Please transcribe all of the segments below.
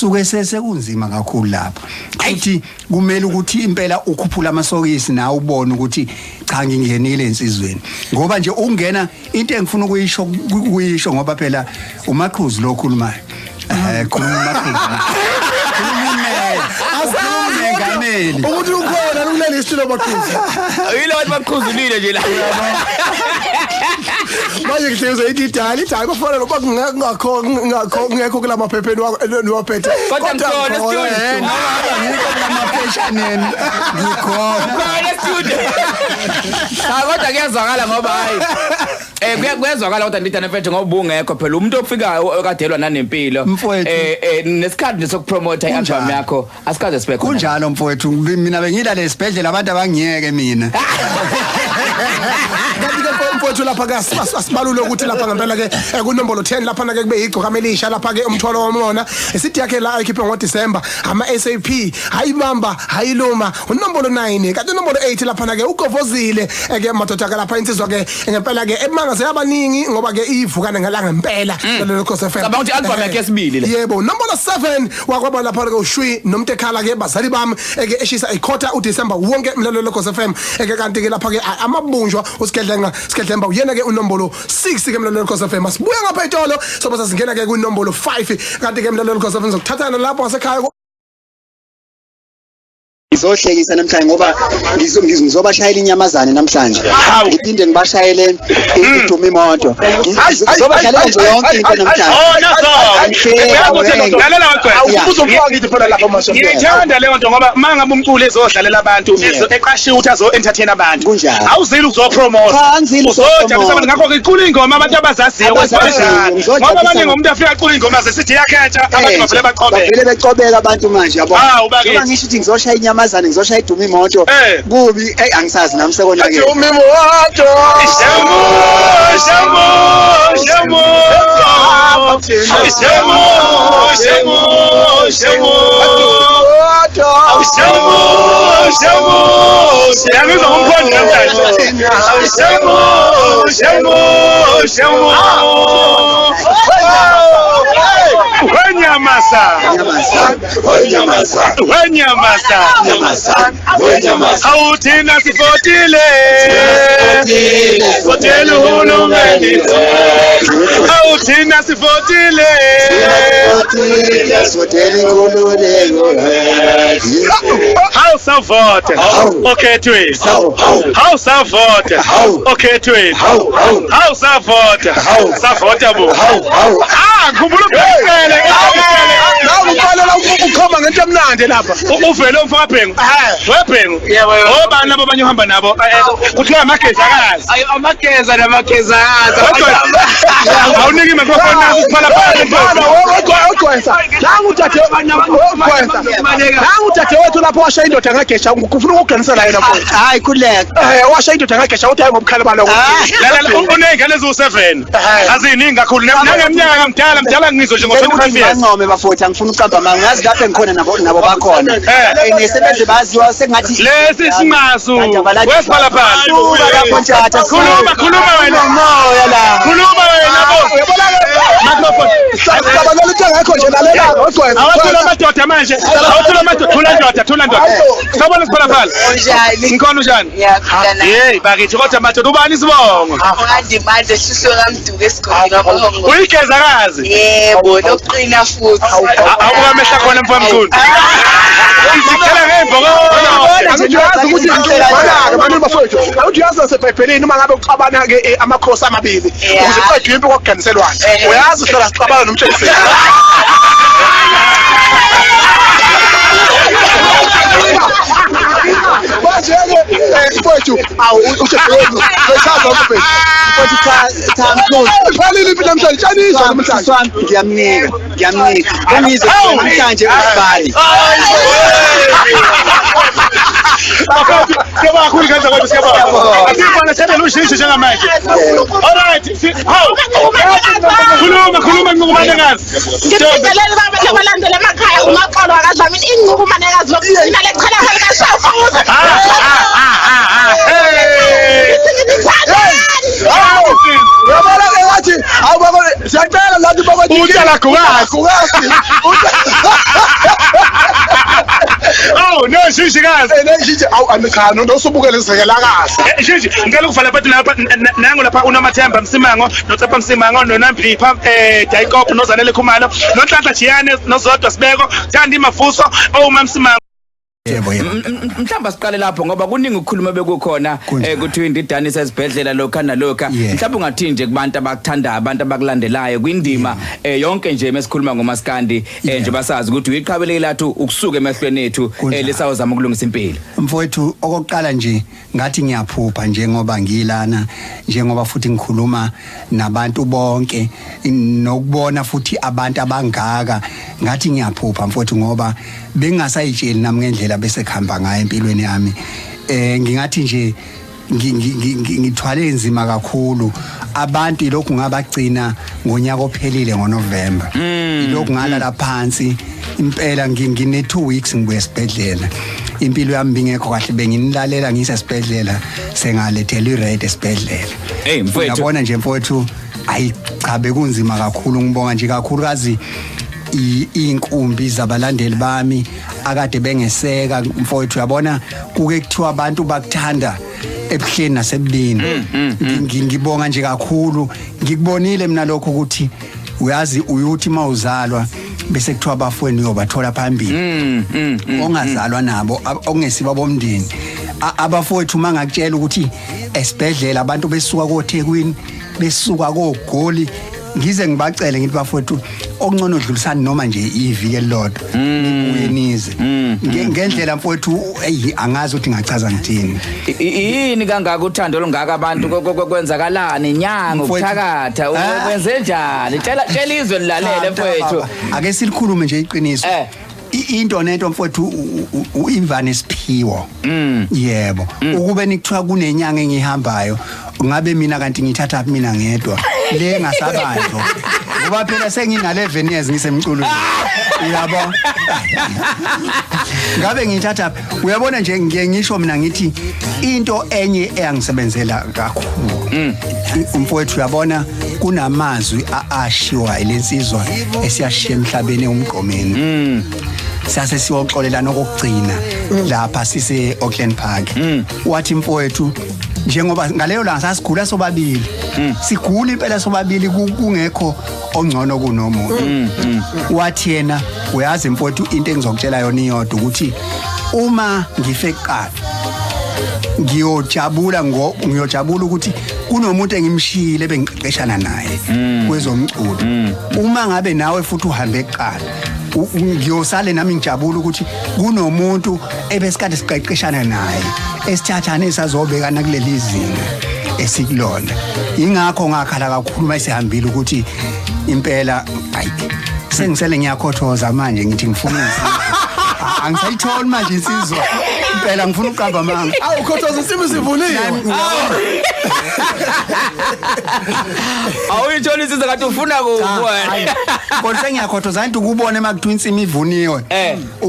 Suke sesekunzima kakhulu lapho futhi kumele ukuthi impela ukhuphula amasokisi nawe ubone ukuthi cha, ngingenile ensizweni, ngoba nje ungena into engifuna ukuyisho ngoba phela umaqhuzu lo khulumayo, khuluma umaqhuzu, khuluma umeya, khuluma umengameli. Ukuthi ukhona kule list lo maqhuzu. Yilo wathi baqhuzulile nje la. Manje ngihlezi ithi idala idala bafana loba kungakho ngakho ngekho kula maphepheni wakho niwaphethe. Kodwa ngikhona studio. Noma ngikho kulamapheshaneni, ngikhona. Khona studio. Cha, kodwa kuyazwakala ngoba hayi. Kuyazwakala kodwa ndidana mfethu ngoba ubungekho phela umuntu ofikayo okadelwa nanempilo. Mfowethu. Nesikhathi nje sokupromote i-album Kunjalo. yakho asikaze sibe khona. Kunjalo mfowethu, mina bengila lesibhedlela, abantu abangiyeke mina. Kanti ke mfowethu lapha ke asibalule ukuthi lapha ngempela ke kunombolo 10 lapha ke kube igcokama elisha lapha ke umthwalo womona isithi yakhe la ayikhiphe ngoDecember ama SAP hayibamba hayiluma unombolo 9, kanti unombolo 8 lapha ke ugovozile ke madoda ke lapha insizwa ke ngempela ke emanga seyabaningi ngoba ke ivukane ngala ngempela lelo Khosi FM. Cabanga ukuthi i-album yakhe yesibili le. Yebo, nombolo 7 wakwaba lapha ke uShwi noMntekhala ke bazali bami eke eshisa ikhotha uDecember wonke mlalelo Khosi FM eke, kanti ke lapha ke amabunjwa usigedlenga sigedlemba uyena ke unombolo 6 ke mlalelo Khosi FM. Sibuya ngapha etolo soba sasingena ke kunombolo 5, kanti ke mlalelo Khosi FM zokuthathana lapho ngasekhaya. Ngizohlekisa namhlanje ngoba ngizobashayela inyamazane namhlanje, ngiphinde ngibashayele iduma imoto, ngizobashalela nje yonke into namhlanje. Oh, nazo. Angihleki, Uyazi lalela wagcwele. Uzofaka ngithi phela lapho masho. Ngiyithanda leyo nto ngoba uma ngabe umculi ezodlalela abantu eqashiwe ukuthi azo-entertain abantu. Kunjalo. Awuzile ukuzopromote. Cha, angizile Uzojabulisa ukuzopromote. abantu, ngakho-ke icula iy'ngoma abantu abazaziyo. Abazaziyo, Kwezibhedlela. ngizojabulisa. Ngoba abaningi umuntu afika acula iy'ngoma zesithi iyakhetha, abantu bavele baqobeke. Bavele becobeka abantu manje, yabo. Ah, ubakethu. Njengoba ngisho ukuthi ngizoshaya inyamazane, ngizoshaya iduma imoto. Kubi, eyi, angisazi nami, sekonakele. Dumi moto. Shemu, shemu, shemu. Shemu, shemu, shemu. Shemu, shemu. Yangizwa ngumkhondo namhlanje. Shemu, shemu, shemu. Wenyamasa. Wenyamasa. Awuthina sivotile. Votele uhulumeni. Awuthina sivotile. Sivotele inkululeko. Hawu, savote. Okhethweni. Hawu, savote. Okhethweni. Hawu, savote. Savota bo. Ah, ngikhumbula ubhekele. Nawu uqalela ukukhomba ngento emnandi lapha. Uvele umfaka Bhengu. Webhengu. Obani labo abanye uhamba nabo? Kuthiwa amagezakazi. Ayo, amageza namagezakazi. Awuniki i-microphone naso siphalaphala. Ogcwesa nangu uthathe ogcwesa nangu uthathe wethu lapho washa indoda ngagesha, ufuna ukuganisela yena mfowethu. Hayi, khuleka. Washa indoda ngagesha uthi hayi ngobukhala baloko. Lalela, uney'ngane eziwu-7. Aziningi kakhulu. Nangeminyaka mdala mdala ngizwe nje Ngicela ngo-25 ukuthi years. ngibancome bafowethu, angifuni ukuqamba amanga, ngazi lapho engikhona nabo bakhona. Nesebeze baziwa sengathi Lesi sinqasu. Kanti Wesiphalaphala. Suka lapho ntshatha. Khuluma, khuluma wena. Unomoya la. Khuluma wena bo. Microphone. Sabalela into engekho nje, lalela ogcwesa. Awathula amadoda manje. Awathula amadoda. Thula ndoda, thula ndoda. Sawubona siphalaphala. Unjani? Ngikhona, unjani? Ngiyaphila na. Hey bakithi, kodwa madoda, ubani isibongo? Ungandimande Hluhlu kaMduku esigodini kaBongo. Uyigezakazi. Yebo, nokuqina futhi. Awubuka amehla khona mfamkhulu. Izithela ngey'mbokodo. Angithi uyazi ukuthi mana-ke manje bafowethu, angithi uyazi nasebhayibhelini uma ngabe kuxabana-ke amakhosi amabili ukuze kuqedwe impi kwakuganiselwana, uyazi uhlala sixabana nomtsheliseni. Manje-ke mfowethu awu ushebhenu bechaza mfowethu. Mfowethu, cha cha mkhulu. Iphalile impi namhlanje, tshaniswa namhlanje. Sisi wami, ngiyamnika, ngiyamnika ungizwe namhlanje usibali. Siyabonga kakhulu ngenza kwethu, siyabonga. Asifana sethele ushintsho njengamanje. Alright, hawu. Khuluma, khuluma nqikumanekazi. Ngibingelele abantu abalandela emakhaya, uMaxolo wakaDlamini, inqukumanekazi lokugcina lechala likashafuza. Hey. Ngithi ngithandani. Uyabona-ke wathi awu siyacela lathi Utshala gukazi. gukazi. Shishikazi. Neshitshe awu cha nosubukele sizekela kahle. Shishi, ngicela ukuvala phansi lapha nangu lapha uNomathemba Msimango, noTsapha Msimango, noNamblipha Dayikop, noZanele Khumalo, noNhlanhla Jiyane, noZodwa Sibeko, Thandi Mafuso, Oma Msimango. Yebo yebo. Mhlawumbe siqale lapho ngoba kuningi ukukhuluma bekukhona Kunjalo. kuthiwa indidane isesibhedlela lokha nalokha. Yeah. Mhlawumbe ungathini nje kubantu abakuthandayo, abantu abakulandelayo kwindima yonke nje mesikhuluma ngomaskandi Yeah. nje basazi ukuthi uyiqhabeleke lathu ukusuka emehlweni ethu Kunjalo. lisawuzama ukulungisa impilo. Mfowethu, okokuqala nje ngathi ngiyaphupha njengoba ngilana, njengoba futhi ngikhuluma nabantu bonke, nokubona futhi abantu abangaka, ngathi ngiyaphupha mfowethu, ngoba bengingasayitsheli nami ngendlela bese kuhamba ngayo empilweni yami. Ngingathi nje ngithwale nzima kakhulu. Abantu ilokhu ngabagcina ngonyaka ophelile ngoNovember, ilokhu ngalala phansi impela, ngine 2 weeks ngibuye esibhedlela, impilo yami bingekho kahle, benginilalela ngisesibhedlela, sengalethela i-red esibhedlela. Hey, mfowethu. Uyabona nje mfowethu, ayi cha, bekunzima kakhulu. Ngibonga nje kakhulukazi inkumbi zabalandeli bami akade bengeseka mfowethu. Uyabona kuke kuthiwa abantu bakuthanda ebuhleni nasebubini. Ngibonga nje kakhulu, ngikubonile mina lokho ukuthi uyazi uyuthi mawuzalwa bese kuthiwa abafowenu uyobathola phambili, ongazalwa nabo, okungesiba bomndeni. Abafowethu mangakutshela ukuthi esibhedlela abantu besuka koThekwini, besuka koGoli, ngize ngibacele ngithi bafowethu okungcono dlulisani noma nje iviki elilodwa nibuye nize. Ngendlela mfowethu, eyi angazi ukuthi ngachaza ngithini. Yini kangaka uthando olungaka abantu, kwenzakalani inyanga Mfowethu. ukuthakatha Ah. kwenze njani? Tshela izwe lilalele Cha, mfowethu. baba, ake silikhulume nje iqiniso. Into nento mfowethu, imvane isiphiwo. Yebo, ukube nikuthiwa kunenyanga engihambayo ngabe mina kanti ngithatha mina ngedwa le ngasabanjwa, ngoba phela sengina 11 years ngisemculweni, uyabo, ngabe ngithatha. Uyabona nje, ngiye ngisho mina ngithi into enye eyangisebenzela kakhulu umfowethu, uyabona kunamazwi ashiwa lensizwa esiyashiya emhlabeni umgqomeni, sase siyoxolelana okugcina lapha sise Auckland Park. Wathi mfowethu, njengoba ngaleyo langa sasigula sobabili, sigula impela sobabili, kungekho ongcono kunomunye, wathi yena, uyazi mfowethu, into engizokutshela yona iyodwa, ukuthi uma ngife kuqala ngiyojabula, ngiyojabula ukuthi kunomuntu engimshiyile bengiqeqeshana naye kwezomculo. Uma ngabe nawe futhi uhambe kuqala, ngiyosale nami ngijabula ukuthi kunomuntu ebesikade siqeqeshana naye esithathane sazobekana kuleli zinga esikulona. Ingakho ngakhala kakhulu mayisehambile ukuthi impela hayi, sengisele ngiyakhothoza manje, ngithi ngifuna insizwa. Angisayitholi manje insizwa impela, ngifuna ukuqamba amanga. Awu khothoza, insimi sivuniwe. Awuyitholi insizwa kanti ufuna kuwena. Kodwa sengiyakhothoza nto ukubona emakuthiwa insimi ivuniwe.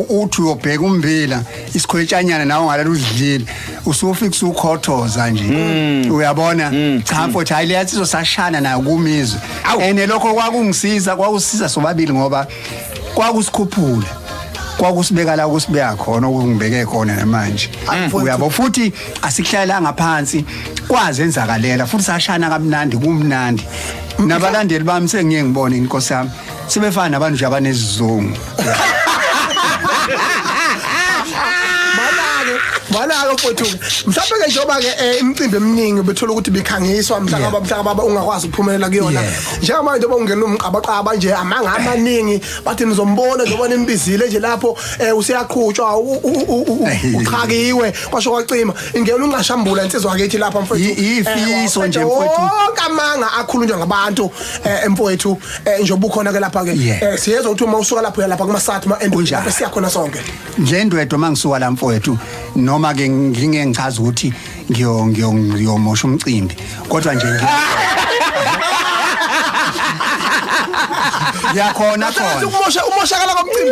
Uthi uyobheka ummbila isikhwetshanyana nawe ngalelo udlile, usufika usukhothoza nje, uyabona. Cha mfowethu, hayi leya nsizwa sashana nayo kumizwe, ene lokho kwakungisiza, kwakusiza sobabili, ngoba kwakusikhuphula, kwakusibeka la kusibeka khona, okungibeke khona namanje, uyabo. Futhi asikuhlalanga phansi, kwazenzakalela futhi sashana kamnandi, kumnandi. Nabalandeli bami sengiye ngibone inkosi yami sebefana nabantu nje abanesizungu. Mana-ke, mana-ke mfowethu, mhlawumbe ke njengoba ke imicimbi eminingi bethola ukuthi bikhangiswa mhlaka mhlaka baba ungakwazi ukuphumelela kuyona, njengamanje njengoba ungena umqabaqaba nje, amanga amaningi bathi nizombona njengoba nimbizile nje lapho, useyaqhutshwa, uchakiwe kwasho kwacima, ingena ungashambula insizwa kithi lapha mfowethu. Ifiso nje mfowethu. Wonke amanga akhulunywa ngabantu, mfowethu, njengoba ukhona ke lapha ke, siyezwa ukuthi uma usuka lapho uya lapha kumasathi ma Kunjalo. lapha siyakhona sonke. Nje ndwedwa mangisuka la mfowethu, noma ke nginge ngichaza ukuthi ngiyo ngiyo ngiyomosha umcimbi, kodwa nje Ngiyakhona Kahle khona. Ukumosha umoshakala komcimbi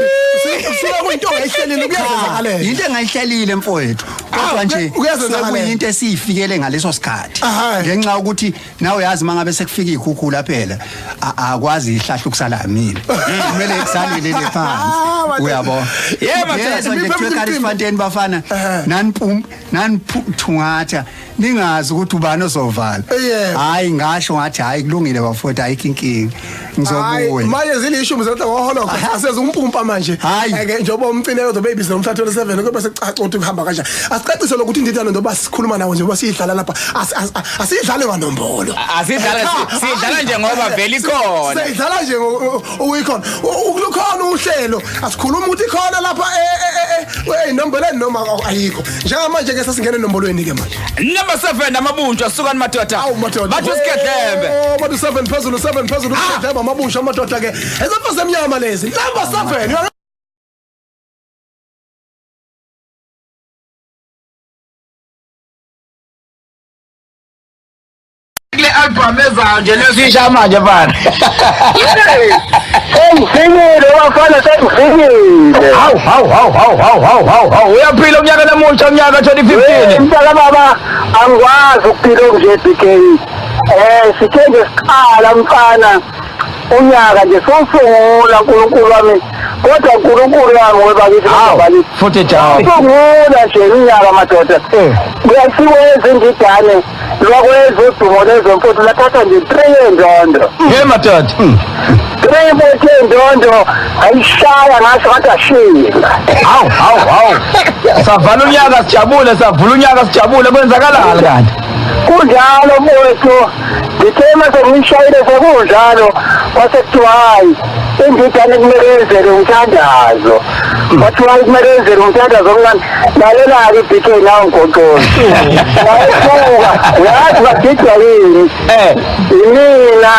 usuke kuyinto ongayihlelile, kuyazenzakalela. Into engayihlelile mfowethu, kodwa Ah, nje kuyazenzakalela. sekuyinto esiyifikele ngaleso sikhathi, ngenxa yokuthi nawe uyazi mangabe sekufika ikhukhula phela akwazi ihlahla ukusalamile, kumele kusalele le phansi. Ah, Uyabo? Yebo, madoda. Yezwa nje Imiphi kuthiwa imicimbi? eKarifontein bafana nanipum nanithungatha ningazi ukuthi ubani ozovala. Yebo. Hayi, ngasho ngathi hayi kulungile bafowethu, ayikho inkinga, Hayi, ngizobuya. manje zilishumi zelata ngoholo aseze umpumpa manje. Hhayi. Ke njengoba umcine uzobe ebizela umhla 27 kube sekucaca ukuthi kuhamba kanjani. Asicacise lokuthi indidane njengoba sikhuluma nawo njengoba siyidlala lapha asiyidlali nganombolo. Asidlala, siyidlala nje ngoba vele ikhona. Siyidlala nje uyikhona. Ukukhona uhlelo asikhuluma ukuthi ikhona lapha enombolweni noma ayikho. Njengamanje ke sesingena enombolweni ke manje. Number 7, amabunjwa sukani madoda. Awu madoda. Bathi usigedlembe. Oh, bathi 7 phezulu, 7 phezulu, usigedlembe amabusha amadoda ke. Ezemfo zemnyama lezi. Number 7. Kule album ezayo nje lesisha manje bana. Sengifikile bafana, sengifikile. Hawu hawu hawu hawu hawu hawu hawu hawu, uyaphila unyaka namuhla, unyaka 2015. Mntaka baba, angikwazi ukuphila okunje BK. Sithe nje siqala mfana unyaka nje sowusungula, uNkulunkulu wami. Kodwa uNkulunkulu wami webakithi bakithi. Futhi jawu. Usungula nje iminyaka madoda. Kuyasiwenza indidane lwakwenza udumo lezomfuthu lathatha nje 3 yendondo. Hey madoda. 3 futhi yendondo ayishaya ngasho ngathi ashila. Hawu hawu hawu. Savala unyaka sijabule, savula unyaka sijabule, kwenzakalani kanti? Kunjalo mfowethu, ngithe mase ngiyishayile sekunjalo kwase kuthiwa hayi indidane kumele yenzele umthandazo, kwathiwa hayi kumele yenzele umthandazo omncane. Lalela-ke i-BK nawe mgoqozi, wayesuka uyazi bagidwa yini? Yimina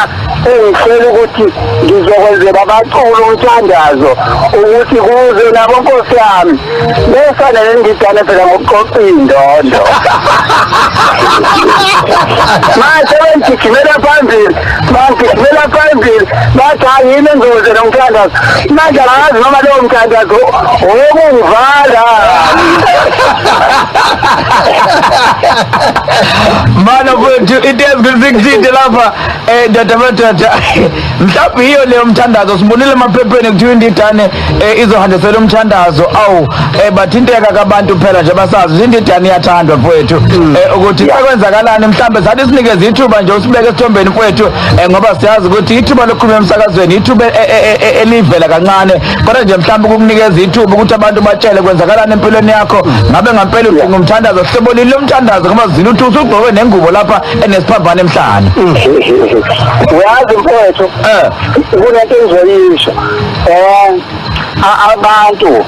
engihlela ukuthi ngizokwenzela abaculi umthandazo ukuthi kuze nabo nkosi yami befane nendidane phela ngokuqoqa iy'ndondo. Manje bengigijimela phambili, bangigijimela phambili, bathi hayi yimi engizokwenzela umthandazo. Manje angazi noma lowo mthandazo owokungivala. Mana mfowethu, into ezikuthinte lapha ndoda madoda, mhlawumbe yiyo leyo mthandazo sibonile emaphepheni kuthiwa indidane izohanjisela umthandazo. Awu bathinteka kabantu phela nje basazi ukuthi indidane iyathandwa mfowethu, ukuthi sekwenzakalani mhlawumbe sathi sinikeze ithuba nje usibeke esithombeni mfowethu, ngoba siyazi ukuthi ithuba lokukhuluma emsakazweni ithuba elivela kancane, kodwa nje mhlawumbe ukukunikeza ithuba ukuthi abantu batshele kwenzakalani empilweni yakho, ngabe ngampela udinga umthandazo, hlobo lini lomthandazo, ngoba zile uthi usugqoke nengubo lapha enesiphambano emhlane. Uyazi mfowethu, kunento engizoyisho abantu,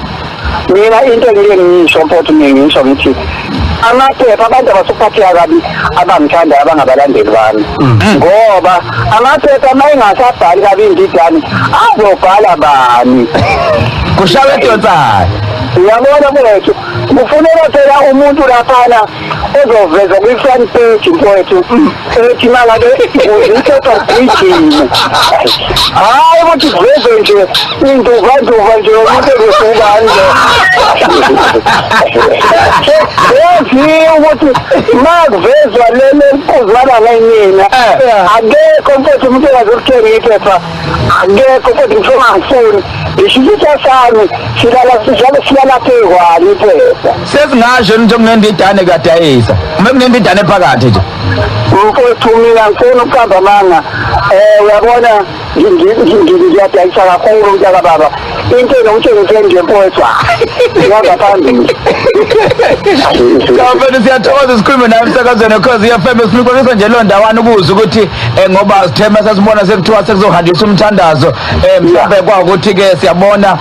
mina into engike ngiyisho mfowethu, mina ngisho ngithi amaphepha abantu abasuphatheka kabi abangithandayo abangabalandeli bami, ngoba amaphepha uma engasabhali kabi indidane azobhala bani? Kushawe edonsayo. Uyabona mfowethu, kufuneka phela umuntu laphana ozoveza kwi-front page mfowethu ethi mangabe kuze iphepha ligijime, hhayi ukuthi kuveze nje induvanduva nje umuntu ezosukani lo. Yaziwa ukuthi ma kuvezwa leli elipuzwana ngenyina akekho mfowethu umuntu engazolithenga iphepha, akekho mfowethu. Ngisho ngangifuni ngisho isitha sami silala sijalo silala phekwalo iphepha. Sesingasho nje kunendidane kuyadayisa uma kunendidane phakathi nje. Mfowethu, mina ngifuna ukuqamba amanga, uyabona ngiyadayisa kakhulu mntaka baba, into enokutshengise nje mfowethu ihamba phambili. Cha mfethu, siyathokoza sikhulume nawe emsakazweni Ukhozi FM. Sinukonisa nje leyo ndawana ukuze ukuthi ngoba sithema sasibona sekuthiwa sekuzohanjiswa umthandazo, mhlawumbe kwawukuthi ke siyabona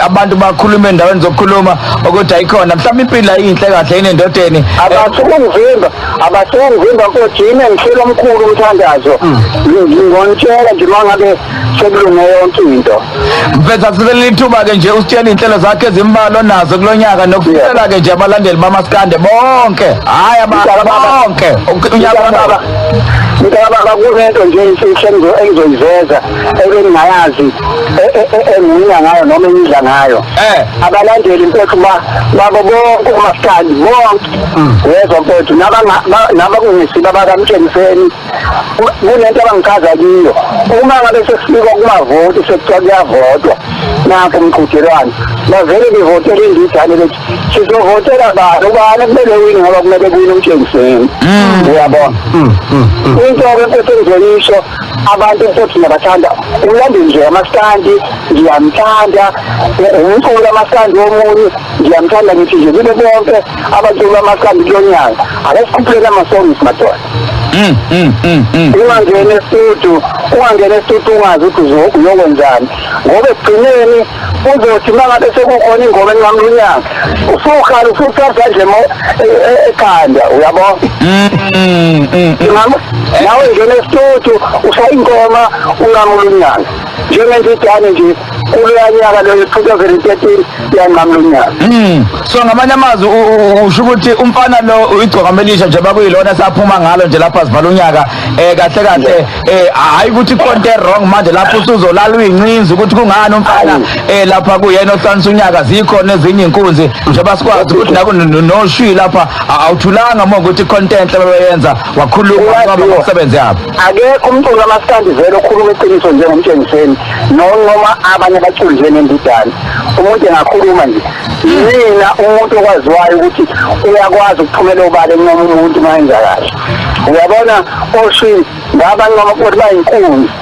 abantu bakhuluma endaweni zokukhuluma ukuthi ayikhona mhlawumbe impilo ayinhle kahle yini endodeni. Abasukungivimba, abasukungivimba mfowethu, yimi engihlelo omkhulu umthandazo, ngonitshela nje uma ngabe sekulunge yonke into. Mfethu, asibele ithuba ke nje usitshele iy'nhlelo zakhe ezimbalwa nazo kulo nyaka. Nokufisela ke nje abalandeli bamaskande bonke, hayi abantu bonke unyaka baba mntakababa, kunento nje imfihlo engizoyiveza ebengingayazi engiwina ngayo noma engidla ngayo. Abalandeli mfethu babo bonke umaskandi bonke, yezwa mfethu, nabakungisiba bakamtshengiseni, kunento abangichaza kiyo. Uma ngabe sekufikwa kumavoti, sekuthiwa kuyavotwa nakho umqhudelwano, bavele bevotela indidane, bethi sizovotela bani, ubani kumele wini, ngoba kumele kuwine umtshengiseni, uyabona. Into-ke mfethu engizoyisho, abantu mfethu ngiyabathanda, umlandeli nje amaskandi ngiyamthanda, umculo amaskandi omunye ngiyamthanda, ngithi nje kube bonke abaculi bamaskandi kulo nyaka ake sikhuphulele amasongisi madoda. Ungangena estudio, ungangena estudio ungazi ukuthi uyokwenzani, ngoba ekugcineni uzothi uma ngabe sekukhona ingoma enqamula unyaka, usukhala usuthatha nje ekhanda, uyabona. Nawe ngena estudio ushaya ingoma unqamula unyaka, njengendidane nje kuloya nyaka loyo 2013 yanqamula unyaka. So ngamanye amazwi usho ukuthi umfana lo igcokama elisha nje bakuyilona saphuma ngalo nje lapha sivala unyaka, kahle kahle, hayi ukuthi konke wrong manje lapho usuzolala uyincinzi ukuthi kungani umfana lapha kuyena ohlanisa unyaka, zikhona ezinye inkunzi njengoba sikwazi ukuthi naku noshwi lapha awuthulanga mo ukuthi content abayenza wakhuluma ngoba ngomsebenzi yabo. Akekho umculo kamaskandi vele okhuluma iqiniso njengomtshengiseni noma abanye abaculi njengendidane. Umuntu engakhuluma nje, mina umuntu okwaziwayo ukuthi uyakwazi ukuphumela obala encoma umuntu uma enza kahle, uyabona, oshwi ngabancoma ukuthi bayinkunzi,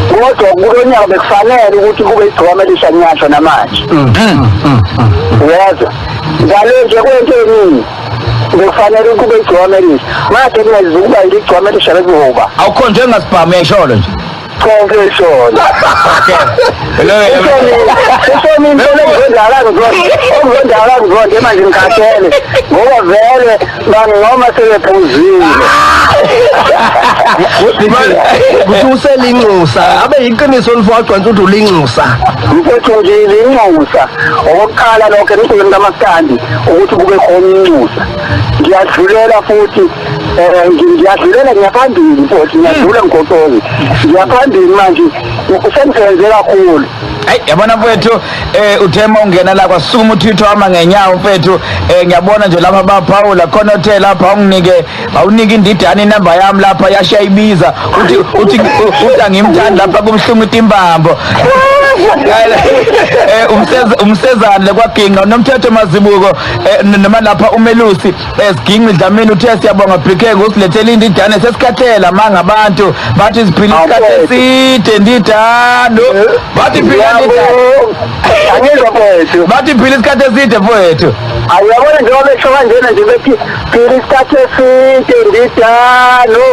kodwa kulo nyaka bekufanele ukuthi kube igcokama elisha nyasho namanje, uyezwa, ngale nje kwento eningi bekufanele kube igcokama elisha, manje kungezukuba igcokama elisha bekuzoba Awukho njengasibhamu yayisholo nje. Konke ishona. Usho mina engizondala ngizonde, engizondala ngizonde manje, ngikhathele ngoba vele bangoma sebephuzile. Kuthi uselinxusa abe yiqiniso lifowagcwansa ukuthi ulinxusa. Mfethu, ngilinxusa okokuqala lokho emculweni kamaskandi ukuthi kube khona inxusa. Ngiyadlulela futhi, ngiyadlulela, ngiyaphambili mfowethu, ngiyadlula mgoqozi, ngiyaphambili manje, usengisebenze kakhulu. Hey, yabona mfethu, uthema ungena la kwasukuma uthitho hamba ngenyawo mfethu. Ngiyabona nje lapha baphawula khona, othe lapha unginike, awunike indidane inamba yami lapha, yashiya ibiza, uthi angimthandi lapha kumhlungu itimbambo. Umsezane kwaginqa nomthetho mazibuko, noma lapha umelusi esiginqi Dlamini uthe siyabonga BK ngosilethela indidane, sesikhathela manga abantu bathi siphila isikhathi eside ndidano, bathi phila ndidane. Angizwa mfowethu. Bathi phila isikhathi eside mfowethu. Ayabona, njengoba besho kanjena nje bethi phila isikhathi eside ndidano,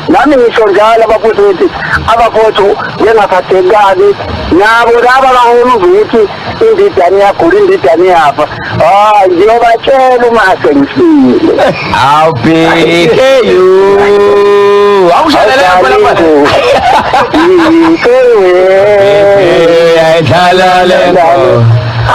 nami ngisho njalo abafowethu, ngithi abafowethu bengaphatheki kabi nabo laba bahona ukuthi indidane iyagula, indidane iyafa. Hayi, ngiyobatshela uma sengifile. Awu BKU, awushalele lapha lapha. Uyayidlala le ngoma.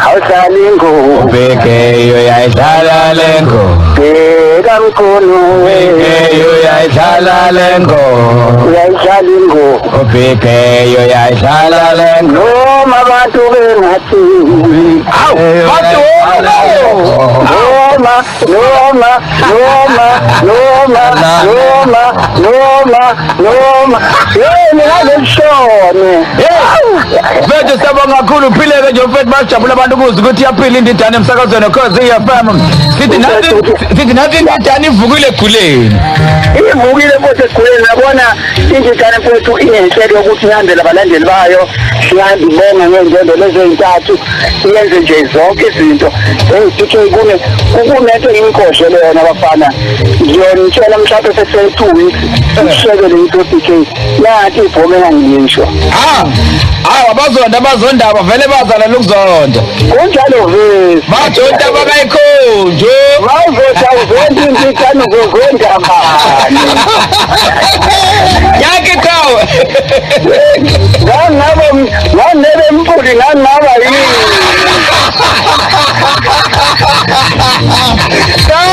Awudlala ingoma. BKU uyayidlala le ngoma. Bheka mkhulu. BKU uyayidlala le ngoma. Uyayidlala ingoma. BKU uyayidlala le ngoma. Noma abantu bengathi Awu bathi noma noma noma noma noma noma noma yini ngalelishone. Mfethu, siyabonga kakhulu, uphileke nje mfethu, bajabula abantu kuze ukuthi iyaphila indidane emsakazweni Khozi FM. Sithi nathi, sithi nathi indidane ivukile eguleni. Ivukile mfowethu eguleni, yabona indidane mfowethu inenhlelo yokuthi ihambele abalandeli bayo, ihambe ibonga ngey'ndwendwe lezi ey'ntathu, iyenze nje zonke izinto. Hey PK, kunento engiyikhohlele yona abafana, ngiyonitshela mhlawumbe sese 2 weeks, ngishekele into PK, nanti ibhomu engangilisho. Ah, awu abazonda, abazondaba vele bazalela ukuzonda. Kunjalo vele. Bathi untaba kayikhonjo. Mawuzothi awuzonda indidane, uzozonda bani? Yake qhawe. Ngangaba nganebe mfuli, ngangaba yini?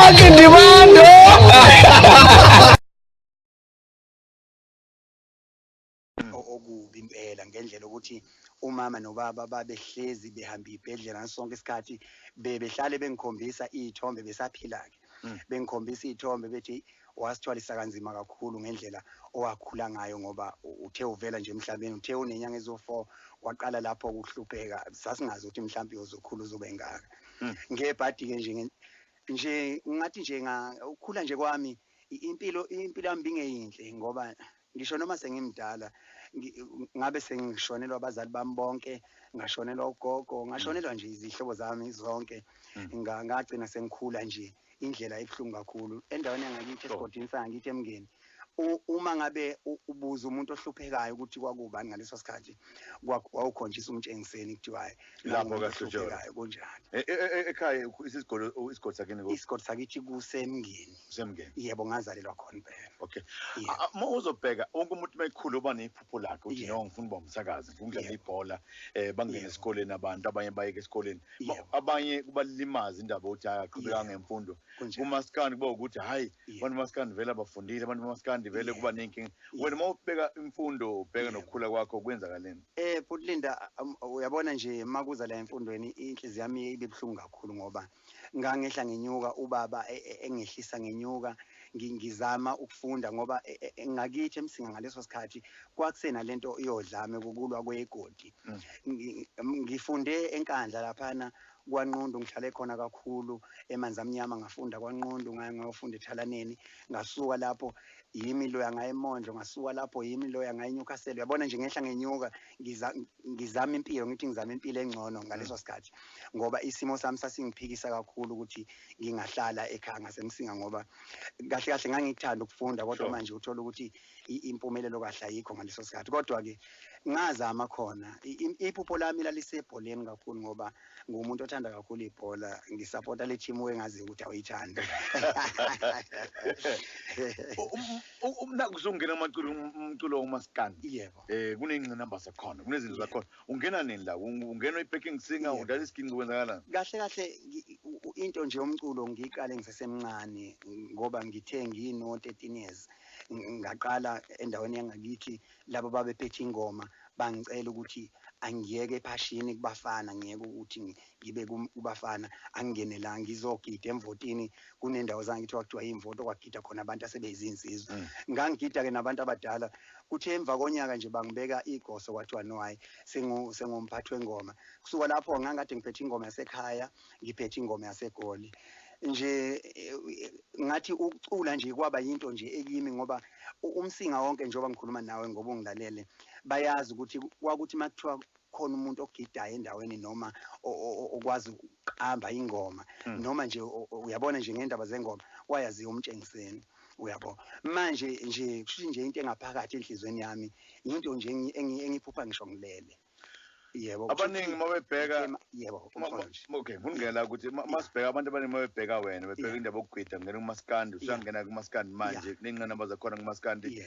Lucky Ndimande. Okubi impela ngendlela ukuthi umama nobaba babehlezi behamba ibhedlela ngaso sonke isikhathi, bebehlale bengikhombisa iy'thombe besaphila-ke, bengikhombisa iy'thombe bethi wasithwalisa kanzima kakhulu ngendlela owakhula ngayo, ngoba uthe uvela nje emhlabeni uthe unenyanga ezo-4 waqala lapho ukuhlupheka, sasingazi ukuthi mhlawumbe uyozokhula uzobe ngaka. Ngebhadi-ke nje nje ngathi nje ukukhula nje kwami impilo yami bingeyinhle, ngoba ngisho noma sengimdala ngabe sengishonelwa abazali bami bonke, ngashonelwa ugogo, ngashonelwa nje izihlobo zami zonke, ngagcina sengikhula nje indlela ebuhlungu kakhulu endaweni yangakithi esigodini sangakithi eMngeni. Uma ngabe ubuza umuntu ohluphekayo ukuthi kwakubani ngaleso sikhathi, wawukhonjisa umtshengiseni kuthiwa lapho kahluphekayo kunjalo. Ekhaya isigodi sakini, isigodi sakithi kuseMngeni. KuseMngeni, yebo, ngazalelwa khona impela. Okay, uma uzobheka wonke umuntu mekhulu uba nephupho lakhe uthi no, ngifuna ukuba umsakazi, ngifuna ukudlala ibhola, bangene esikoleni abantu, abanye bayeke esikoleni, abanye kubalimaza indaba ukuthi hayi aqhubeka ngemfundo. Kumaskandi kuba ukuthi hayi abantu maskandi vele abafundile, abantu maskandi vele kuba nenkinga. Wena uma ubheka imfundo ubheka nokukhula kwakho kwenzakaleni? Bhuti Linda, uyabona nje makuza la emfundweni inhliziyo yami ibe buhlungu kakhulu, ngoba ngangehla ngenyuka, ubaba engehlisa ngenyuka, ngizama ukufunda, ngoba ngakithi eMsinga ngaleso sikhathi kwakusena lento iyodlame kukulwa kwegodi. Ngifunde eNkandla laphana kwaNqundu, ngihlale khona kakhulu emanzi amnyama, ngafunda kwaNqundu, ngayofunda eThalaneni, ngasuka lapho yimi loya ngaye eMondlo, ngasuka lapho yimi loya ngaye eNewcastle. Uyabona nje ngehla ngenyuka ngizama impilo, ngithi ngizama impilo engcono ngaleso sikhathi, ngoba isimo sami sasingiphikisa kakhulu ukuthi ngingahlala ekhaya ngaseMsinga, ngoba kahle kahle ngangikuthanda ukufunda, kodwa manje uthola ukuthi impumelelo kahle ayikho ngaleso sikhathi. Kodwa-ke ngazama khona, iphupho lami lalisebholeni kakhulu, ngoba ngumuntu othanda kakhulu ibhola, ngisapota le team engaziyo ukuthi awuyithandi. Usungena umculo womaskandi, yebo, kuney'ngqinamba zakhona, kunezinto zakhona. Ungena nini la? Ungena i-backing singer, udlala isiginci, kwenzakalani? Kahle kahle into nje yomculo ngiyiqale ngisesemncane, ngoba ngithe ngino-13 years ngaqala endaweni yangakithi, labo babephethe ingoma bangicela ukuthi angiyeke ephashini kubafana, ngiyeke ukuthi ngibe kubafana, angingene la ngizogida emvotini. Kunendawo zangithi kwakuthiwa imvoto, kwagida khona abantu asebeyizinsizwa. Ngangigida ke nabantu abadala. Kuthe emva konyaka nje bangibeka igoso, kwathiwa no, hayi sengumphathi wengoma. Kusuka lapho ngangikade ngiphethe ingoma yasekhaya, ngiphethe ingoma yaseGoli. Nje ngathi ukucula nje kwaba yinto nje ekimi, ngoba uMsinga wonke njengoba ngikhuluma nawe ngoba ungilalele, bayazi ukuthi kwakuthi makuthiwa khona umuntu ogidayo endaweni noma okwazi ukuqamba ingoma, noma nje uyabona nje ngendaba zengoma wayaziwa umtshengiseni, uyabo. Manje nje kusho nje into engaphakathi enhlizweni yami, into nje engiphupha ngisho ngilele. Yebo, abaningi mabebheka, yebo, okay, ngifuna ukuthi masibheka abantu abaningi mabebheka wena, bebheka indaba yokugida, ngena kumaskandi, usangena kumaskandi manje, kuney'ngqinamba zakhona kumaskandi.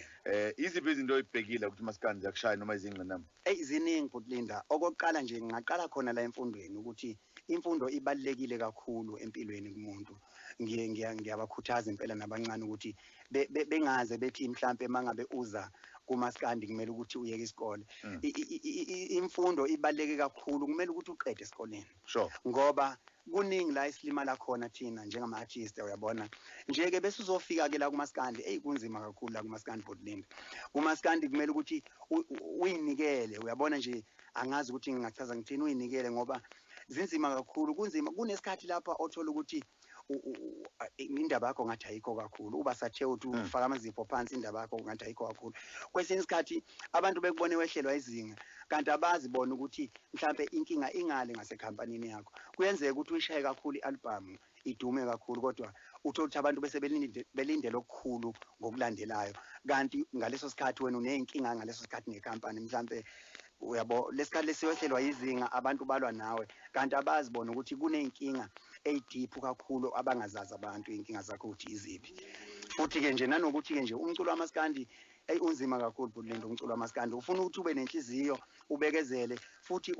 Iziphi izinto oyibhekile ukuthi umaskandi ziyakushaya noma izingqinamba? Eyi, ziningi Bhuti Linda. Okokuqala nje ngingaqala khona la emfundweni, ukuthi imfundo ibalulekile kakhulu empilweni kumuntu. Ngiyabakhuthaza impela nabancane ukuthi bengaze bethi mhlampe mangabe uza kumaskandi kumele ukuthi uyeke isikole. Imfundo ibaluleke kakhulu, kumele ukuthi uqede esikoleni. Ngoba kuningi la esilimala khona thina njengama-artist, uyabona. Nje-ke bese uzofika ke la kumaskandi, eyi kunzima kakhulu la kumaskandi Bhuti Linda. Kumaskandi kumele ukuthi uyinikele, uyabona nje, angazi ukuthi ngingachaza ngithini, uyinikele ngoba zinzima kakhulu, kunzima. Kunesikhathi lapha othola ukuthi indaba yakho ngathi ayikho kakhulu, uba sathe uthi ufaka amazipho phansi, indaba yakho ngathi ayikho kakhulu. Kwesinye isikhathi abantu bekubone wehlelwa izinga, kanti abazi bona ukuthi mhlambe inkinga ingale ngasekhampanini yakho. Kuyenzeka ukuthi uyishaye kakhulu i-album, idume kakhulu, kodwa uthole ukuthi abantu bese belindele okukhulu ngokulandelayo, kanti ngaleso sikhathi wena uneyinkinga ngaleso sikhathi nekhampani, mhlambe uyabo lesikhathi lesiwehlelwa izinga, abantu balwa nawe, kanti abazi bona ukuthi kuneyinkinga eyidiphu kakhulu abangazazi abantu inkinga zakho ukuthi iziphi. Futhi ke nje nanokuthi ke nje umculo wamaskandi eyi unzima kakhulu Bhuti Linda. Umculo wamaskandi ufuna ukuthi ube nenhliziyo, ubekezele, futhi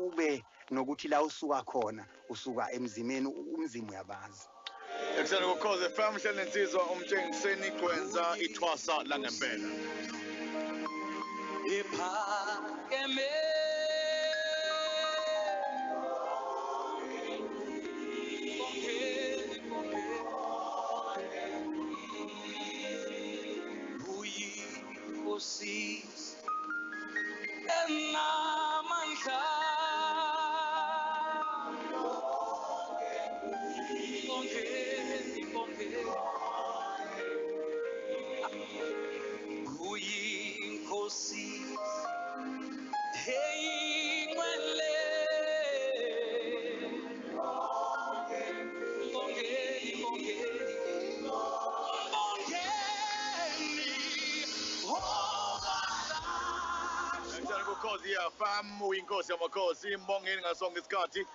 ube nokuthi la usuka khona, usuka emzimeni, umzimba uyabazi. Ekuseni kuKhozi FM hleli nensizwa uMtshengiseni Gwenza ithwasa langempela. Iphakeme uyinkosi enamandla Mbongeni, mbongeni. Uyinkosi eyingcwele. Mbongeni, mbongeni. Mbongeni, Ekuseni kuKhozi FM uyinkosi yamakhosi mbongeni ngasonke isikhathi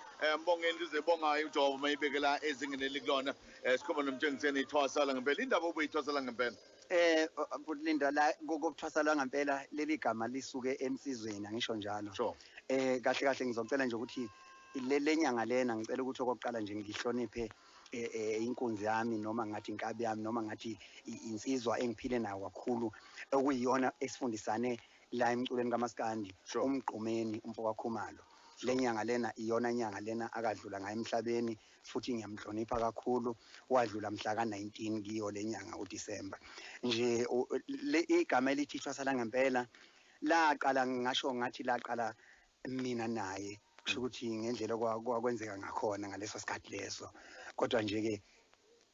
mbongeni lizebongayo uJehova mayibekela ezingeni elikulona sikhuluma noMtshengiseni ithwasa langempela indaba obuyithwasa langempela. Bhuti Linda, la kokuthwasa langempela leli gama lisuke ensizweni, angisho njalo. Sure. Kahle kahle ngizocela nje ukuthi le nyanga lena ngicela ukuthi okokuqala nje ngihloniphe inkunzi yami, noma ngathi inkabi yami, noma ngathi insizwa engiphile nayo kakhulu, okuyiyona esifundisane la emculweni kaMaskandi, uMgqumeni umfokaKhumalo. Le nyanga lena iyona nyanga lena akadlula ngayo emhlabeni, futhi ngiyamhlonipha kakhulu. Wadlula mhla ka-19 kiyo le nyanga uDisemba nje. Igama elithi ithwasa langempela laqala, ngisho ngathi laqala mina naye, kusho ukuthi ngendlela okwakwenzeka ngakhona ngaleso sikhathi leso, kodwa nje ke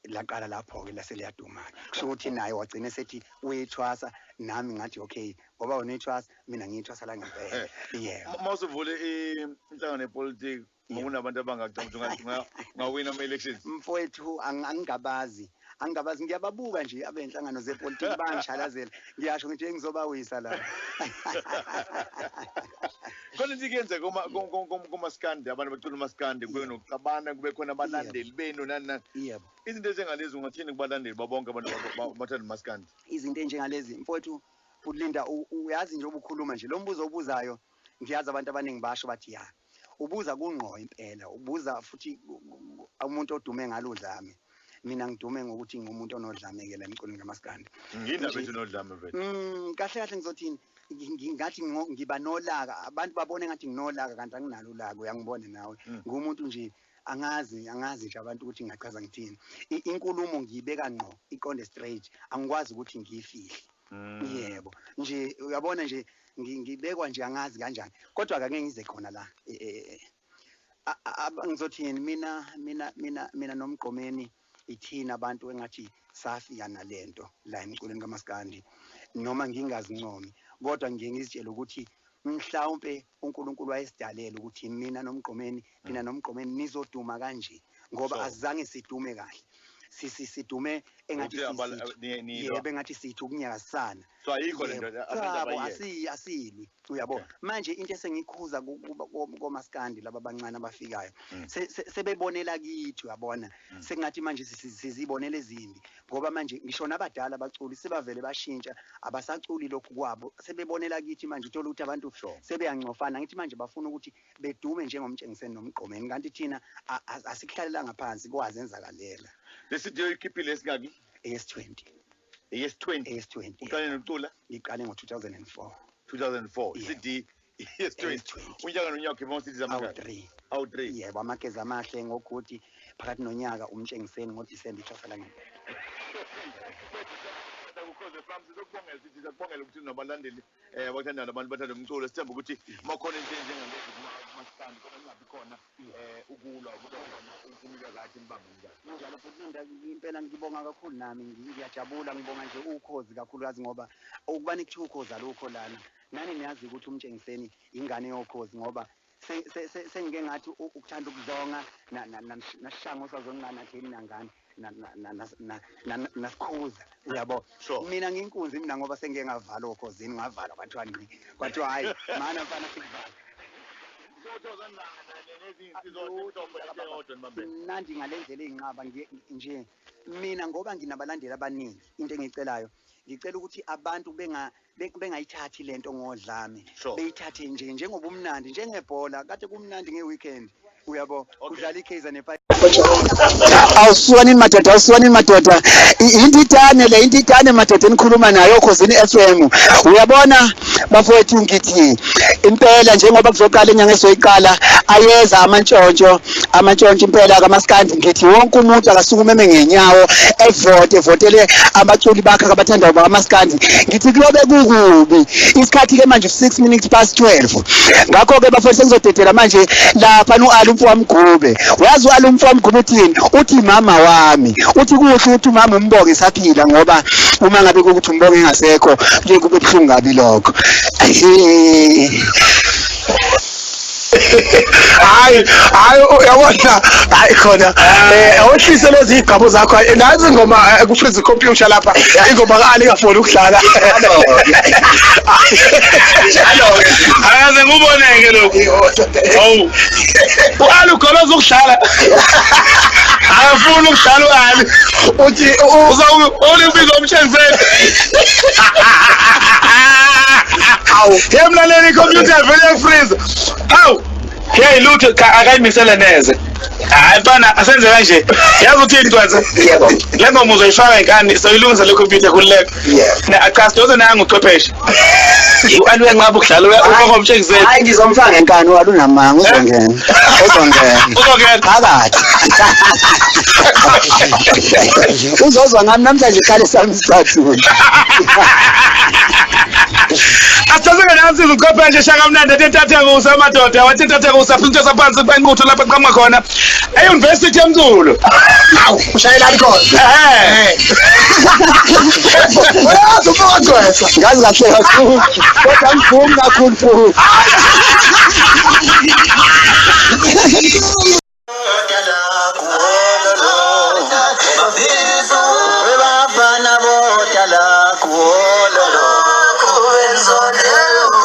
laqala lapho ke lase liyaduma. Kusho ukuthi naye wagcina sethi uyithwasa, nami ngathi okay, ngoba wena uyithwasa, mina ngiyithwasa la ngempela. Yebo. Mawusuvule inhlangano yepolitiki, kunabantu abangacabanga ukuthi ungawina ama-elections. Mfowethu, angingabazi, angingabazi, ngiyababuka nje abenhlangano zepolitiki bangishalazela, ngiyasho ngithi ngizobawisa la. Khona into kuyenzeka kumaskandi, abantu bacula umaskandi kube nokuxabana, kube khona abalandeli benu nani nani. Yebo. Izinto ezinjengalezi ungathini kubalandeli babonke abantu bathanda umaskandi? Izinto enjengalezi mfowethu uLinda, uyazi nje ubukhuluma nje lo mbuzo obuzayo, ngiyazi abantu abaningi basho bathi ya, ubuza kungqo impela, ubuza futhi umuntu odume ngalodlame. Mina ngidume ngokuthi ngumuntu onodlame ke la emculweni kaMaskandi. Ngindaba ethi unodlame vele. Kahle kahle ngizothini, ngingathi ngiba nolaka, abantu babone ngathi nginolaka kanti anginalo ulaka, uyangibona nawe. Ngumuntu nje angazi nje abantu ukuthi ngingachaza ngithini. Inkulumo ngiyibeka ngqo, iqonde straight, angikwazi ukuthi ngiyifihle. Yebo, nje uyabona nje ngibekwa nje angazi kanjani, kodwa ake ngize khona la. Ngizothini mina mina mina mina noMgqumeni ithina abantu engathi safika nalento la emculweni kaMaskandi, noma ngingazincomi, kodwa ngiye ngizitshele ukuthi mhlawumbe uNkulunkulu wayesidalela ukuthi mina noMgqumeni, mina noMgqumeni nizoduma kanje, ngoba azange sidume kahle. Sidume engathi yebo, engathi sithi ukunyakazisana. So ayikho lento, abantu asilwi, uyabo. Manje into esengikhuza komaskandi laba abancane abafikayo, sebebonela kithi, uyabona. Sengathi manje sizibonele ezimbi, ngoba manje ngisho nabadala abaculi sebavele bashintsha, abasaculi lokhu kwabo, sebebonela kithi manje. Uthola ukuthi abantu sebeyancofana, ngithi manje bafuna ukuthi bedume njengoMtshengiseni noMgqumeni, kanti thina asikuhlalelanga phansi, kwazenzakalela. Lesidiyo ikhiphile esingaki? AS20. AS20. AS20. Uqale nokucula? Ngiqale ngo-2004. 2004. CD AS20. Unyaka nonyaka ukhipha ama-CD amangaki? Awu-3. Awu-3. Yebo, amageza amahle ngogudi phakathi nonyaka, uMtshengiseni ngoDisemba, ithwasa langempela. Ukhozi FM sizokubongela, sithi siyakubongela ukuthi nabalandeli abathandayo, abantu bathanda umculo. Sithemba ukuthi makhona into enjengalezi kumaskandi, kodwa kungabi khona ukulwa, kuba khona ukunika kathi nibambe njalo. Njalo futhi Linda, impela ngibonga kakhulu nami, ngiyajabula, ngibonga nje ukhozi kakhulukazi, ngoba ukuba nikuthiwa ukhozi alukho lana. Nani niyazi ukuthi uMtshengiseni ingane yokhozi, ngoba sengike ngathi ukuthanda ukudlonga nashango sazonqana theni nangane nasikhuza, uyabo. Mina nginkunzi mina, ngoba sengike ngavala okhozini, ngavala kwathiwa ngqi, kwathiwa hayi mana mfana sikuvala. Mnandi ngale ndlela eyinqaba nje mina, ngoba nginabalandeli abaningi. Into engiyicelayo, ngicela ukuthi abantu bengayithathi lento ngodlame, beyithathe nje njengoba umnandi, njengebhola kade kumnandi nge-weekend, uyabo, kudlala iKaizer nePirates. Awusukanini madoda, awusukanini madoda. Indidane le, indidane madoda enikhuluma nayo Khosini FM. Uyabona bafowethu, ngithi impela njengoba kuzoqala inyanga esoyiqala, ayeza amantshontsho, amantshontsho impela kamaskandi. Ngithi wonke umuntu akasukume eme ngenyawo, evote, evotele abaculi bakhe abathandayo bakamaskandi. Ngithi kuyobe kukubi. Isikhathi ke manje 6 minutes past 12. Ngakho-ke bafowethu, sengizodedela manje lapha nu-Ali umfo wamgube. Uyazi u-Ali umfo wamgube uthini? Uthi mama wami, uthi kuhle ukuthi umama umbonge esaphila, ngoba uma ngabe kukuthi umbonge engasekho kuye kube buhlungu kabi lokho. Hayi hayi, uyabona, hayi khona awehlise lezi igqabo zakho. Nazi ingoma ku freeze computer lapha, ingoma ka Ali ngafuni ukudlala. Akaze nguboneke lokhu. Hawu. U-Ali ugoloza ukudlala. Akafuni ukudlala u-Ali. Uthi Uzawubiza umtshengiseli. Hawu, hey mlaleli, ikhompyutha vele yakufreeze. Hawu. Hey lutho, cha, akayimisele neze. Hayi mfana, asenze kanje. Yazi uthini Ntwenze? Yebo. Le ngoma uzoyifaka inkani, soyilungisa le computer, khululeka. Yebo. Na cha, sidoze nangu uchwepheshe. U-Ali uyanqaba ukudlala, ufaka umtshengiseli. Hayi, ngizomfaka ngenkani u-Ali, unamanga, uzongena, uzongena. Uzongena. Phakathi uzozwa ngami namhlanje, ikhale sami sicathulo. Asithaseke nansi uchwepheshe shaka mnandi athi kusa amadoda, wathi entathe kusa into saphansi kwenquthu lapha qhamuka khona e-university yomculo. Hawu, ushayelani khona? Eh. Uyazi umfowethu. Ngazi kahle kakhulu, kodwa ngivumi kakhulu futhi. Bafana bodala kuwololo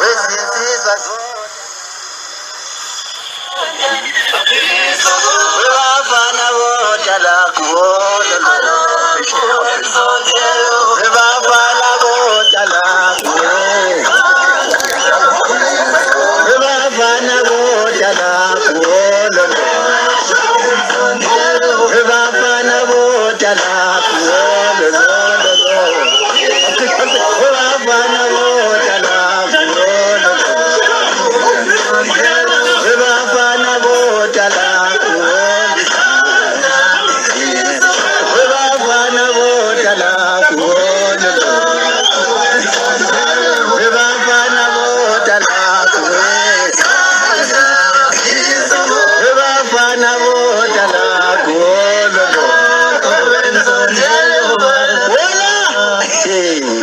wezinsizwa. Bafana bodala kuwololo, bafana bodala, bafana bodala kuwololo, bafana bodala kuwololo, bafana bodala kuwololo, bafana bodala kuwololo, bafana bodala kuwololo, bafana bodala kuwololo, bafana bodala kuwololo.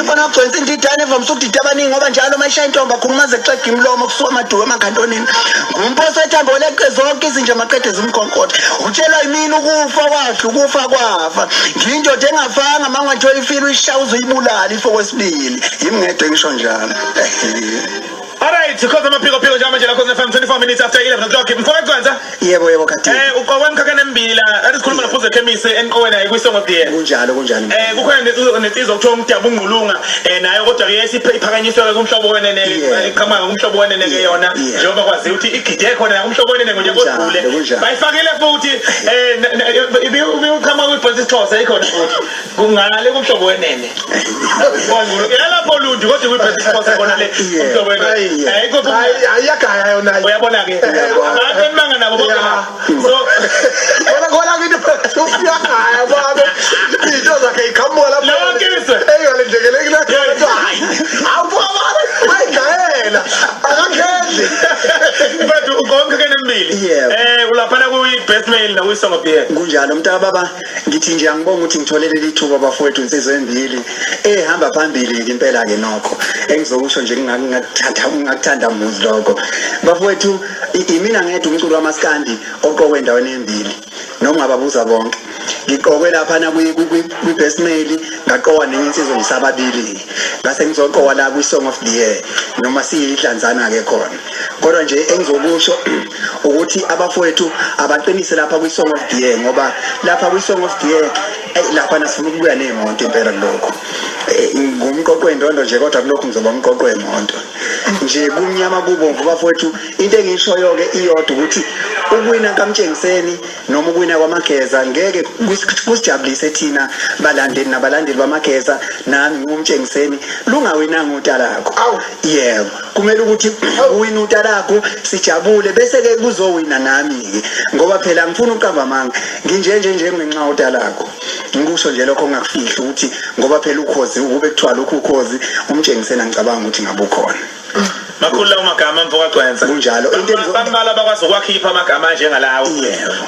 Ufana ugcwensa indidane evamise ukudida abaningi, ngoba njalo uma ishaya intombi akhuluma aze kuxega imilomo, kusuka amaduku emakhantonini. Ngumphoso ethambo leqe zonke izinja maqede zimkhonkotha. Utshelwa yimina ukufa kwahle, ukufa kwafa. Ngiyindoda engafanga, uma ungathola ifile uyishaya uze uyibulale ifo kwesibili. Yimi ngedwa engisho njalo. Alright, khoza amaphiko phiko njengamanje la Khoza FM, 24 minutes after 11 o'clock. Mfowethu Gwanza, Yebo yebo, Khathini. Uqokwe emkhakheni emibili la. Kade sikhuluma nophuze khemisi enqowe naye kwi Song of the Year. Kunjalo, kunjalo. Kukhona nensizwa okuthiwa uMdabu Ngqulunga, nayo kodwa ke iphakanyiswe kumhlobo wenene, iqhamuka kumhlobo wenene ke yona, njengoba kwaziwa ukuthi igide khona kumhlobo wenene ngonyaka Kunjalo, odlule. kunjalo. Bayifakile futhi ibiqhamuka kwi-Voice isiXhosa, ikhona futhi. Kungale kumhlobo wenene. Yalapho Lundi, kodwa kwi-Voice isiXhosa khona le umhlobo wenene. Ayikho. Hayi, ayiyagaya yona. Uyabona ke. Abantu enibanga nabo bonke la. So Kona kona kithi uyagaya babe. Into zakhe iqhamuka lapho. Lonke izwe. Engalindlekeleki la. Hayi. Awubaba bayigayela. Akakhendi. Mfethu, uqonke ke nemibili. Yebo. Ulaphana kwi best male na kwi Song of the Year. Kunjalo mntaka baba, ngithi nje angibonga ukuthi ngithole leli thuba bafowethu, insizwa embili ehamba phambili ke impela ke. Nokho engizokusho nje, ngingakuthanda ngingakuthanda muzi lokho bafowethu, imina ngedwa umculo wamaskandi oqokwe endaweni embili, noma ungababuza bonke. Ngiqokwe laphana kwi-best male, ngaqokwa nenye insizwa nje sababili, ngase ngizoqokwa la kwi-song of the year, noma siyidlanzana-ke khona. Kodwa nje engizokusho ukuthi abafowethu abaqinise lapha kwi-song of the year, ngoba lapha kwi-song of the year, eyi, laphana sifuna ukubuya ney'moto impela. Kulokhu ngumqoqo wendondo nje, kodwa kulokhu ngizoba umqoqo wemoto nje, kumnyama kubomvu bafowethu. Into engiyishoyo-ke iyodwa, ukuthi Ukuwina kaMtshengiseni noma ukuwina kwaMageza ngeke kusijabulise thina balandeli nabalandeli baMageza, nami ngumtshengiseni lungawinanga uTalakho. Yebo, kumele ukuthi uwine uTalakho sijabule, bese ke kuzowina nami ke, ngoba phela ngifuna uqamba amanga nginje nje njengenxa uTalakho. Ngikusho nje lokho ngakufihla ukuthi ngoba phela ukhozi ukube kuthiwa lokhu ukhozi umtshengiseni angicabanga ukuthi ngabe ukhona. Makhulu lawo magama mfoka Gcwensa. Kunjalo. Into bambalwa abakwazi ukwakhipha amagama anjengalawo.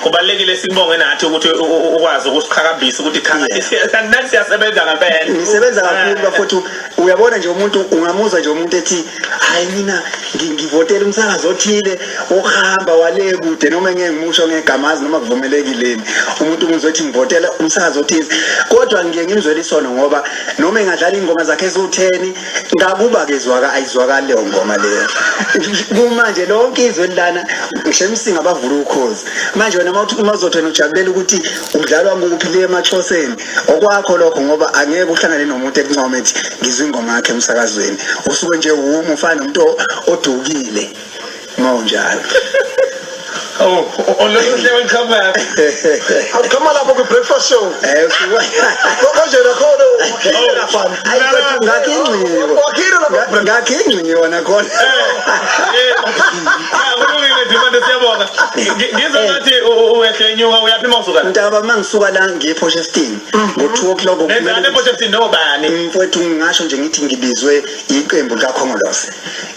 Kubalekile sikubonge nathi ukuthi ukwazi ukusiqhakambisa ukuthi cha nathi siyasebenza ngempela. Ngisebenza kakhulu bafowethu. Uyabona nje umuntu ungamuzwa nje umuntu ethi hayi mina ngivotela umsakazo othile ohamba wale kude, noma ngeke ngimusho ngegamazi noma kuvumelekileni. Umuntu umuzwe ethi ngivotela umsakazo othize, kodwa ngiye ngimzwele isono ngoba noma engadlala ingoma zakhe eziwu-10 ngakuba kezwaka ayizwakali leyo ngoma leyo. Kumanje lonke izwe lana ngisho emsinga abavula ukhozi. Manje wena mawuzothi wena ujabulela ukuthi udlalwa kuphi le emaXhoseni, okwakho lokho, ngoba angeke uhlangane nomuntu ekuncome ethi ngizwe ingoma yakhe emsakazweni, usuke nje uma ufana nomuntu odukile mawunjalo. Oh, oluhle oluqhamuka. Awuqhamuka lapho kwi breakfast show. Konje nakhona ukhile lapha. Ngakhe ingcingo. Ngakhe ingcingo nakhona. Kulungile Ndimande, siyabonga. Ngizwa ngathi uyehle enyuka, uyaphi mawusuka la? Mntaba, mangisuka la ngiye ePortshepstone ngo-2 o'clock. Nenzani ePortshepstone nobani? Mfowethu, ngingasho nje ngithi ngibizwe iqembu likaKhongolose.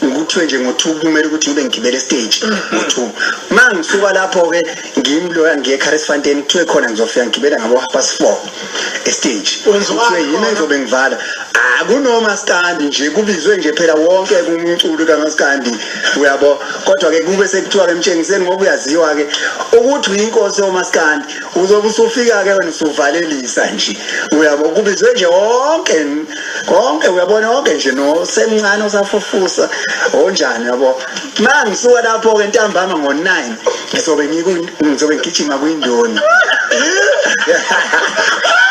Ngikuthiwe nje ngo-2 kumele ukuthi ngibe ngigibele stage ngo-2. Mangisuka lapho-ke ngimloya ngiye eCarisfontein, kuthiwe khona ngizofika ngigibela ngabo 4:30 estage. Kuthiwe yimi engizobe ngivala. Akunomaskandi nje, kubizwe nje phela wonke kumculo kamaskandi, uyabo. Kodwa-ke kube sekuthiwa-ke Mtshengiseni, ngoba uyaziwa-ke ukuthi uyinkosi yomaskandi, uzobe usufika-ke wena usuvalelisa nje, uyabo. Kubizwe nje wonke konke, uyabona, wonke nje nosemncane osafufusa onjani, uyabo. Mangisuka lapho-ke ntambama ngo-9 ngizobe ngizobe ngigijima kwindoni.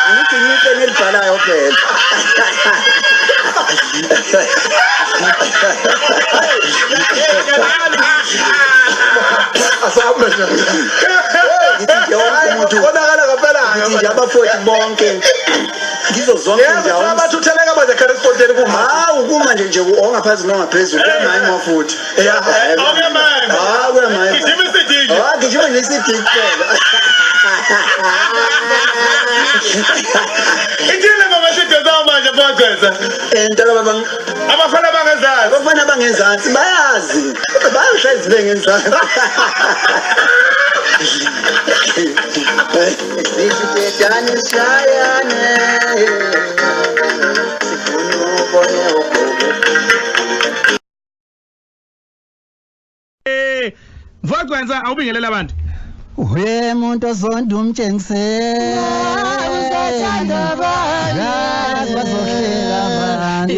Angithi ngipeni elibhalayo phela. Asambe nje. Ngithi nje wonke umuntu Konakala ngempela. Ngithi nje abafowethu bonke ngizo zonke indawo. Abathutheleka manje eCarisfontein kuma. Hawu, kuma nje nje ongaphezulu nongaphezulu kuyamayima futhi. Okuyamayima. Hawu, kuyamayima. Gijima iCD nje. Hawu, gijima nje iCD kuphela. Ithini mama sidosa manje mfoka Gcwensa? Mntaka baba, Abafana bangezansi. Abafana bangezansi bayazi. Bayohlezi bengezansi. Sithi shayane sifuna ubone ugogo. Mfoka Gcwensa, awubingelela abantu. We muntu ozonda umtshengiseni, yazi bazohleka abantu.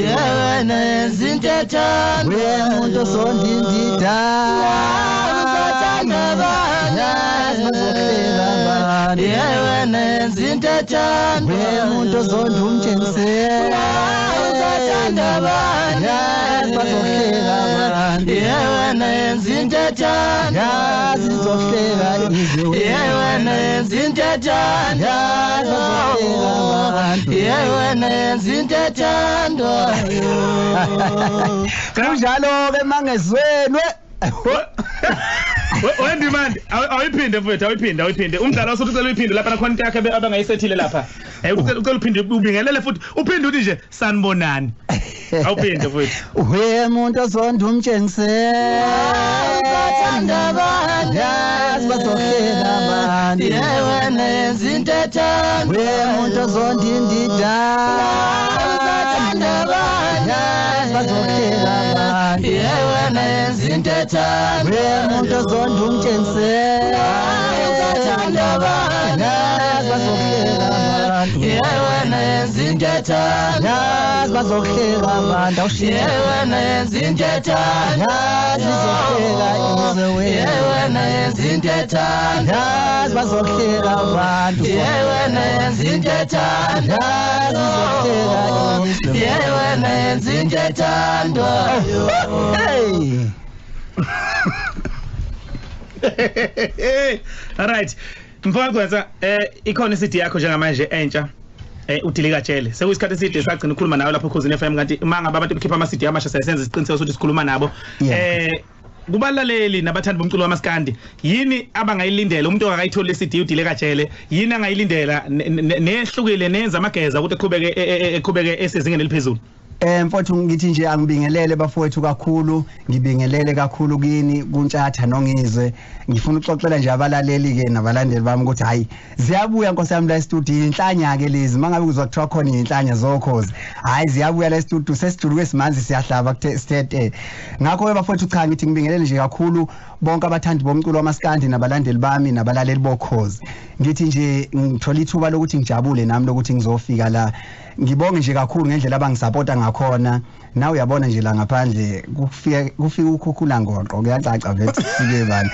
We muntu ozonda indidane, yazi bazohleka abantu. We muntu ozonda umtshengiseni, yazi bazohleka abantu. Yazi izohleka izwe, yazi bazohleka abantu. Kunjalo-ke mangezweni. Wendimande, awuyiphinde mfowethu, awuyiphinde, awuyiphinde. Umdlalo osuthi ucela uyiphinde lapha nakhona into yakhe abangayisethile lapha. Ucela uphinde ubingelele futhi uphinde uthi nje sanibonani. Awuphinde mfowethu. We muntu ozonda umtshengiseni, yazi bazohleka abantu. We muntu ozonda indidane, yazi bazohleka abantu. We muntu ozonda umtshengiseni, yazi bazohleka abantu. Yazi bazohleka abantu. Awushiye, yazi izohleka izwe, yazi bazohleka abantu. Yazi izohleka izwe. Hey. Alright. Mfowethu Gwensa, ikhona iCD yakho njengamanje entsha. uDilika Jele. Sekuyisikhathi eside sagcina ukukhuluma nawe lapho Khosini FM, kanti uma ngabe abantu bekhipha ama CD amasha siyasenza isiqiniseko sokuthi sikhuluma nabo. Kubalaleli nabathandi bomculo wamaskandi, yini abangayilindela umuntu ongakayitholi iCD uDilika Jele? Yini angayilindela nehlukile nenza amageza ukuthi eqhubeke esezingeni eliphezulu? Mfowethu ngithi nje angibingelele bafowethu kakhulu, ngibingelele kakhulu kini kuNtshatha noNgizwe. Ngifuna ukuxoxela nje abalaleli ke nabalandeli bami ukuthi hayi ziyabuya nkosi yami la studio, inhlanya ke lezi mangabe kuzwa kuthiwa khona inhlanya zokhozi, hayi ziyabuya la studio, sesijuluke simanzi siyahlaba kuthe sitete. Ngakho ke bafowethu cha ngithi ngibingelele nje kakhulu bonke abathandi bomculo wamaskandi nabalandeli bami nabalaleli bokhozi. Ngithi nje ngithola ithuba lokuthi ngijabule nami lokuthi ngizofika la. Ngibonge nje kakhulu ngendlela abangisupporta ngakhona. Nawe uyabona nje la ngaphandle kufika ukhukhula ngoqo kuyacaca vele sike bani.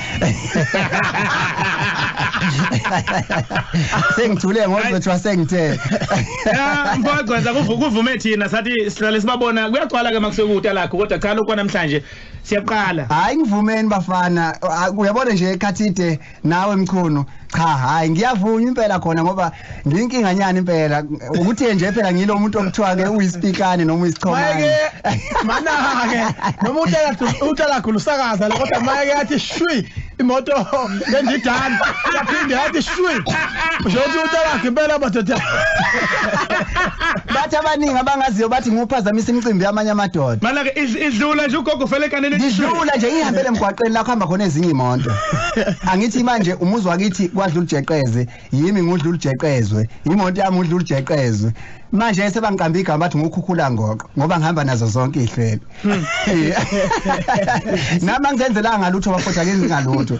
Sengithule ngozothiwa sengithe. Mfowethu kuvume thina sathi sihlale sibabona kuyagcwala ke makusekude lakho, kodwa cha lokho namhlanje siyaqala. Hayi ngivumeni bafana, uyabona nje ekhathide nawe Mchunu, cha hayi ngiyavunya impela khona ngoba nginkinga nyani impela ukuthi nje phela ngilo umuntu okuthiwa ke uyisipikane noma uyisichomane. Mana ke noma utala khulu usakaza lo, kodwa maye yathi shwi imoto ngendidani yaphinde yathi shwi nje utala impela madoda. Bathi abaningi abangaziyo bathi nguphazamisa imicimbi yamanye amadoda. Mana ke idlula nje ugogo fele kanene idlula nje ihambele emgwaqeni la kuhamba khona ezinye imoto. Angithi manje umuzwa kithi kwadlula ujeqeze, yimi ngudlula ujeqezwe, imoto yami udlula ujeqezwe. Manje sebangiqamba igama bathi ngukhukhula ngoqo ngoba ngihamba nazo zonke ihlelo. Nami angizenzelanga ngalutho bafowethu, akenzi ngalutho.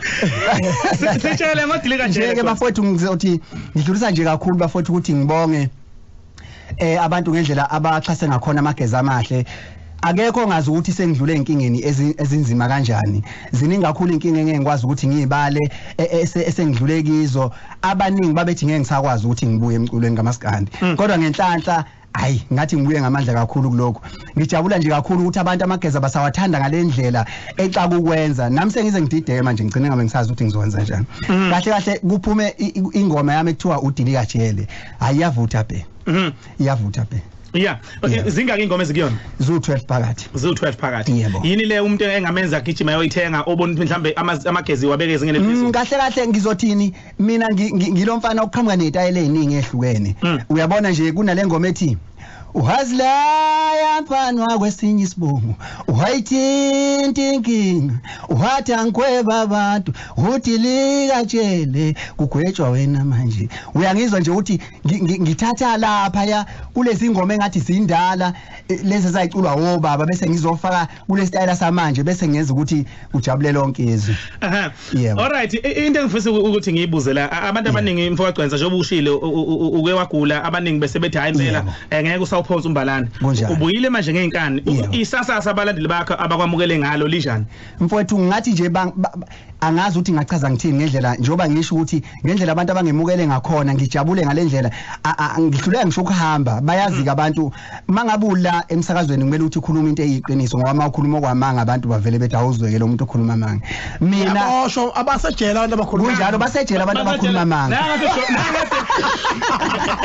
Sitshele ngoDilika Jele ke bafowethu, ngizothi ngidlulisa nje kakhulu bafowethu ukuthi ngibonge abantu ngendlela abaxhase ngakhona amageza amahle. Akekho ongazi ukuthi sengidlule ezinkingeni ezinzima kanjani. Ziningi kakhulu inkinga engeke ngikwazi ukuthi ngiyibale esengidlule kizo. Abaningi babethi ngeke ngisakwazi ukuthi ngibuye emculweni kaMaskandi, kodwa ngenhlanhla hayi ngathi ngibuye ngamandla kakhulu kulokho. Ngijabula nje kakhulu ukuthi abantu amageza basawathanda ngalendlela exaka ukwenza. Nami sengize ngidideke manje, ngigcine ngabe ngisazi ukuthi ngizokwenza kanjani. Kahle kahle kuphume ingoma yami ekuthiwa uDilika Jele. Hayi iyavutha bhe. Iyavutha bhe. Yeah, zingaki ingoma ezikuyona? Zu12 phakathi. Zu12 phakathi. Yini le umuntu engamenza gijima yoyithenga obona ukuthi mhlambe amagezi wabeke ezingene phezulu? Kahle kahle ngizothini mina ngilomfana oqhamuka nezitayela eziningi ehlukene. Uyabona nje kunale ngoma ethi uhazilaya mfanwa kwesinye isibongo, uhayithinta inkinga, uhatha ngikweba abantu, uDilika Jele kugwetshwa wena manje. Uyangizwa nje ukuthi ngithatha lapha ya kulezi ngoma engathi zindala lezi ezayiculwa obaba, bese ngizofaka kule style samanje, bese ngenza ukuthi ujabule lonke izwe. Alright, into engifisa ukuthi ngiyibuze la, abantu abaningi mfowethu Gwensa njengoba ushilo uke wagula, abaningi bese bethi hayi impela ngeke usawuphonsa umbalane. Ubuyile manje ngezinkani, isasasa abalandeli bakho abakwamukele ngalo linjani? Mfowethu ngathi nje angazi ukuthi ngachaza ngithini ngendlela njengoba ngisho ukuthi ngendlela abantu abangemukele ngakhona ngijabule ngalendlela, ngihluleka ngisho ukuhamba. Bayazi ke abantu mangabula emsakazweni kumele ukuthi ukhulume into eyiqiniso, ngoba uma ukhuluma okwamanga abantu bavele bethi awuzweke lo muntu okhuluma amanga. Mina abosho abasejela abantu abakhuluma kunjalo, basejela abantu abakhuluma amanga.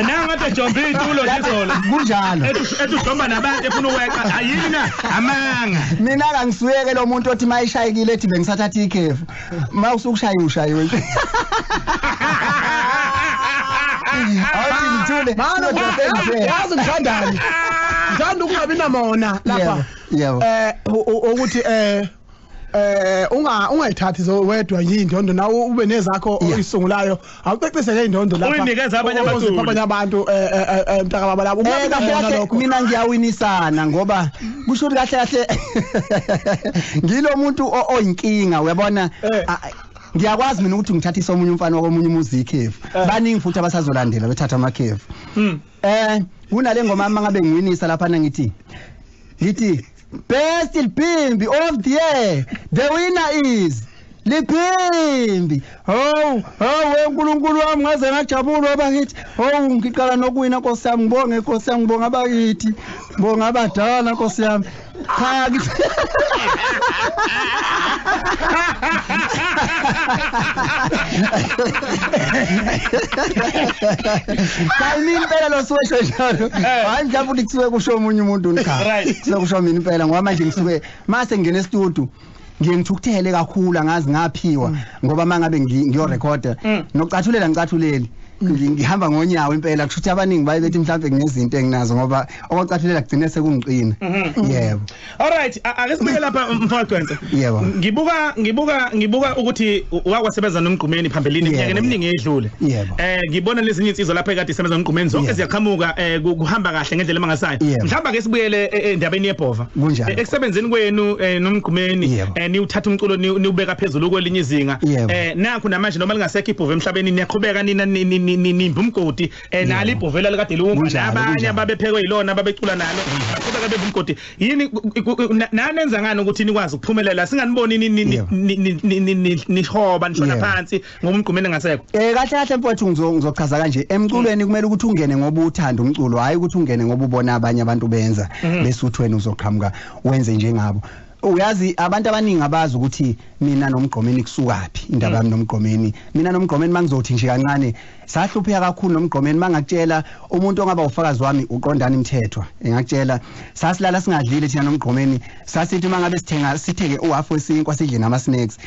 Nangathi jombi itulo nje kunjalo ethi ujomba nabantu efuna ukweqa ayini na amanga. Mina kangisuyeke lo muntu othi mayishayekile ethi bengisathatha ikhefu, ma usukushaya ushayiwe. Awuthi ngithule. Yazi ngithandani, ngithanda ukungabi namona lapha. Ukuthi ungayithathi wedwa yindondo, nawe ube nezakho oyisungulayo, awucecise nje indondo lapha uyinikeza abanye abantu, abanye abantu mntaka baba labo. Kahle mina ngiyawinisana ngoba kusho ukuthi kahle kahle ngilo muntu oyinkinga uyabona. Ngiyakwazi mina ukuthi ngithathise omunye umfana wakomunye umuzi ikhefu. Baningi futhi abasazolandela bethatha amakhefu. Kunale ngoma mangabe ngiwinisa lapha ngithi best Bimbi of the year, the winner is Liphimbi. Hawu, hawu weNkulunkulu wami ngaze ngajabula abakithi. Hawu ngiqala nokuwina Nkosi yami, ngibonge Nkosi yami, ngibonga abakithi. Ngibonga abadala Nkosi yami. Cha Cha impela lo suwesho njalo. Hayi mhlawumbe uthi kusuke kusho omunye umuntu cha. Kusuke kusho mina impela ngoba manje ngisuke mase ngingena e-studio ngiye ngithukuthele kakhulu angazi ngaphiwa ngoba mangabe ngiyorecorda nocathulela ngicathuleli ngihamba ngonyawo impela kusho ukuthi abaningi baye bethi mhlawumbe nginezinto enginazo ngoba okwacathulela kugcine sekungiqina. Yebo. Alright, ake sibuye lapha mfowethu. Yebo. Ngibuka ukuthi wakwasebenza noMgqumeni phambilini eminyakeni eminingi edlule. Ngibona lezinye insizwa lapha ekade isebenza noMgqumeni zonke ziyaqhamuka kuhamba kahle ngendlela emangasayo. Mhlawumbe ake sibuyele endabeni yebhova. Ekusebenzeni kwenu noMgqumeni niwuthatha umculo niubeka phezulu kwelinye izinga. Nakho namanje noma lingasekho ibhova emhlabeni niyaqhubeka nina nimba umgodi nalo ibhovela likade liwumba nabanye ababephekwe yilona ababecula nalo baqhubeka bemba umgodi. Yini nanenza ngani ukuthi nikwazi ukuphumelela singaniboni nihoba nishona phansi ngoba uMgqumeni ngasekho? Kahle kahle mfowethu ngizochaza kanje, emculweni kumele ukuthi ungene ngoba uthanda umculo, hayi ukuthi ungene ngoba ubona abanye abantu benza bese uthi wena uzoqhamuka wenze njengabo. Uyazi abantu abaningi abazi ukuthi mina noMgqumeni kusukaphi indaba yami noMgqumeni. Mina noMgqumeni mangizothi nje kancane sahlupheka kakhulu noMgqumeni. Mangakutshela umuntu ongaba ufakazi wami uqondana imthethwa engakutshela sasilala singadlile thina noMgqumeni. Sasithi mangabe sithenga sithenge uhafu wesinkwa sidle nama snacks,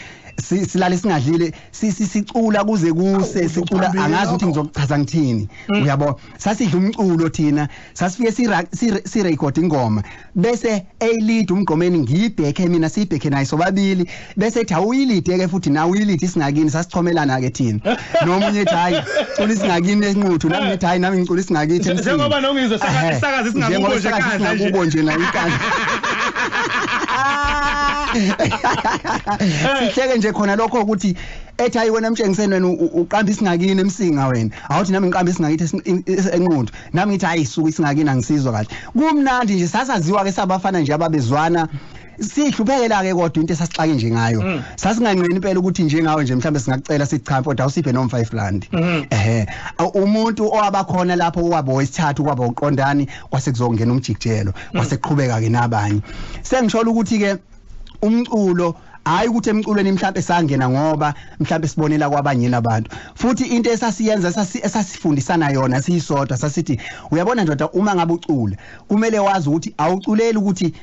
silale singadlile, sicula kuze kuse sicula angazi ukuthi ngizokuchaza ngithini. Uyabo, sasidla umculo thina, sasifike si record ingoma bese eylead uMgqumeni ngiyibheke mina siyibheke naye sobabili, bese ethi awuyilide ke futhi nawe uyilide isingakini. Sasichomelana ke thina nomunye ethi hayi cula isingakini esinquthu, nami ngithi hayi nami ngicula isingakithi emsini. Njengoba nongizwe sakaza isingakubo nje kanje nje nje nayo ikandla. Sihleke nje khona lokho ukuthi ethi hayi wena mtshengiseni wena uqamba isingakini emsinga wena, awuthi nami ngiqamba isingakithi enquthu, nami ngithi hayi suka isingakini angisizwa kahle. Kumnandi nje sasaziwa ke sabafana nje ababezwana. Sihluphekela ke kodwa into esasixake nje ngayo sasinganqeni impela ukuthi njengawe nje mhlambe singakucela sithi cha mfowethu awusiphe noma 5 rand. Umuntu owabakhona lapho kwabo wesithathu kwaba uqondani kwase kuzongena umjikijelo kwase kuqhubeka ke nabanye. Sengishola ukuthi ke umculo hayi ukuthi emculweni mhlambe sangena ngoba mhlambe sibonela kwabanye nabantu. Futhi into esasiyenza esasifundisana yona siyisodwa sasithi uyabona ndoda uma ngabe ucula kumele wazi ukuthi awuculeli ukuthi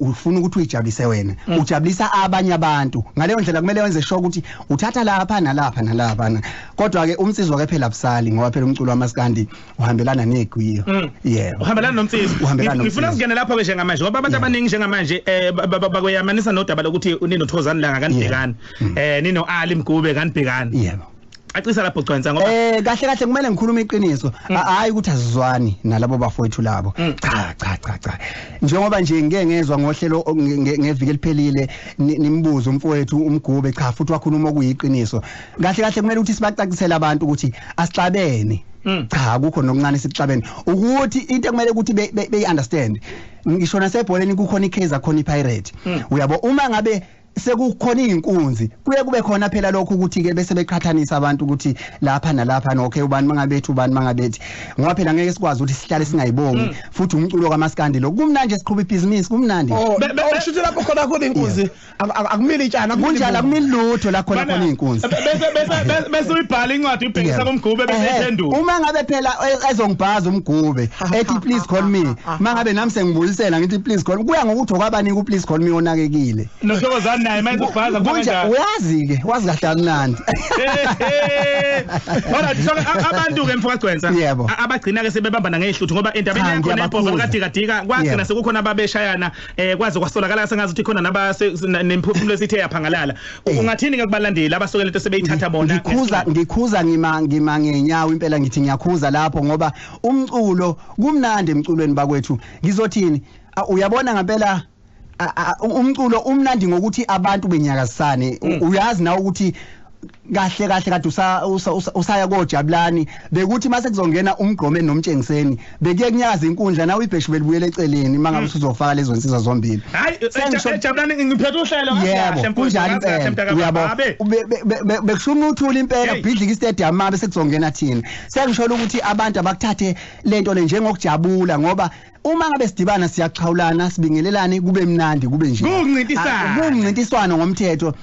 ufuna ukuthi uyijabulise wena, ujabulisa abanye abantu. Ngaleyo ndlela kumele wenze sure ukuthi uthatha lapha nalapha nalapha. Kodwa ke umsizwa ke phela busali ngoba phela umculo wamaskandi uhambelana negwiyo. Yebo, uhambelana nomsizwa. Ngifuna singene lapha ke njengamanje ngoba abantu abaningi njengamanje bakweyamanisa nodaba lokuthi ninoThokozani Langa kanibhekani, nino Ali Mgube kanibhekani. Yebo. Acisa lapho Gcwensa ngoba kahle kahle kumele ngikhulume iqiniso, hayi ukuthi asizwani nalabo bafowethu labo. Cha cha cha cha, njengoba nje ngike ngezwa ngohlelo ngeviki eliphelile nimbuzo umfowethu uMgube, cha futhi wakhuluma okuyiqiniso. Kahle kahle kumele ukuthi sibacacisele abantu ukuthi asixabene. Cha akukho nokuncane sikuxabene. Ukuthi into ekumele ukuthi be understand, ngisho nasebholeni kukhona iKaizer khona iPirate. Uyabo uma ngabe sekukhona inkunzi kuye kube khona phela lokho ukuthi ke bese beqhathanisa abantu ukuthi lapha nalapha no okay ubani mangabethu ubani mangabethi, ngoba phela ngeke sikwazi ukuthi sihlale singayibongi. Futhi umculo kaMaskandi lo kumnandi, siqhuba ibhizinisi kumnandi. Ushuthi lapho khona khona inkunzi akumili itshana kunjalo, akumili lutho la khona khona inkunzi. Bese bese uyibhala incwadi ubhekisa kuMgube bese ephendula. Uma ngabe phela ezongibhaza uMgube ethi please call me, mangabe nami sengibuyisela ngithi please call me, kuya ngokuthi okwabanika u please call me onakekile. Nothokozani naye manje ubhaza kanjani? Uyazi ke, wazi kahle kamnandi. Alright, so abantu ke mfoka Gcwensa abagcina ke sebebambana ngezihluthu ngoba endabeni yakho nebhova kadika dika kwagcina sekukhona ababeshayana kwaze kwasolakala sengazi ukuthi khona nabase nemphefumulo esithe yaphangalala. Ungathini ke kubalandeli abasuke lento sebeyithatha bona? Ngikhuza ngima ngenyawo impela, ngithi ngiyakhuza lapho ngoba umculo kumnandi emculweni bakwethu. Ngizothini, uyabona ngempela umculo umnandi ngokuthi abantu benyakazisane. Uyazi nawe ukuthi kahle kahle kade usaya koJabulani, bekuthi mase kuzongena umgqome nomtshengiseni bekuye kunyakaza inkundla nawe ibheshu belibuyele eceleni mangabe usuzofaka lezo nsizwa zombili. Hayi Jabulani, ngiphethe uhlelo kahle kunjani impela, uyabo, bekushuma uthula impela kubhidlika istadium mabe sekuzongena thina. Sengisholo ukuthi abantu abakuthathe lento le njengokujabula, ngoba uma ngabe sidibana siyaxhawulana sibingelelane kube mnandi kube nje kuncintiswano ngomthetho.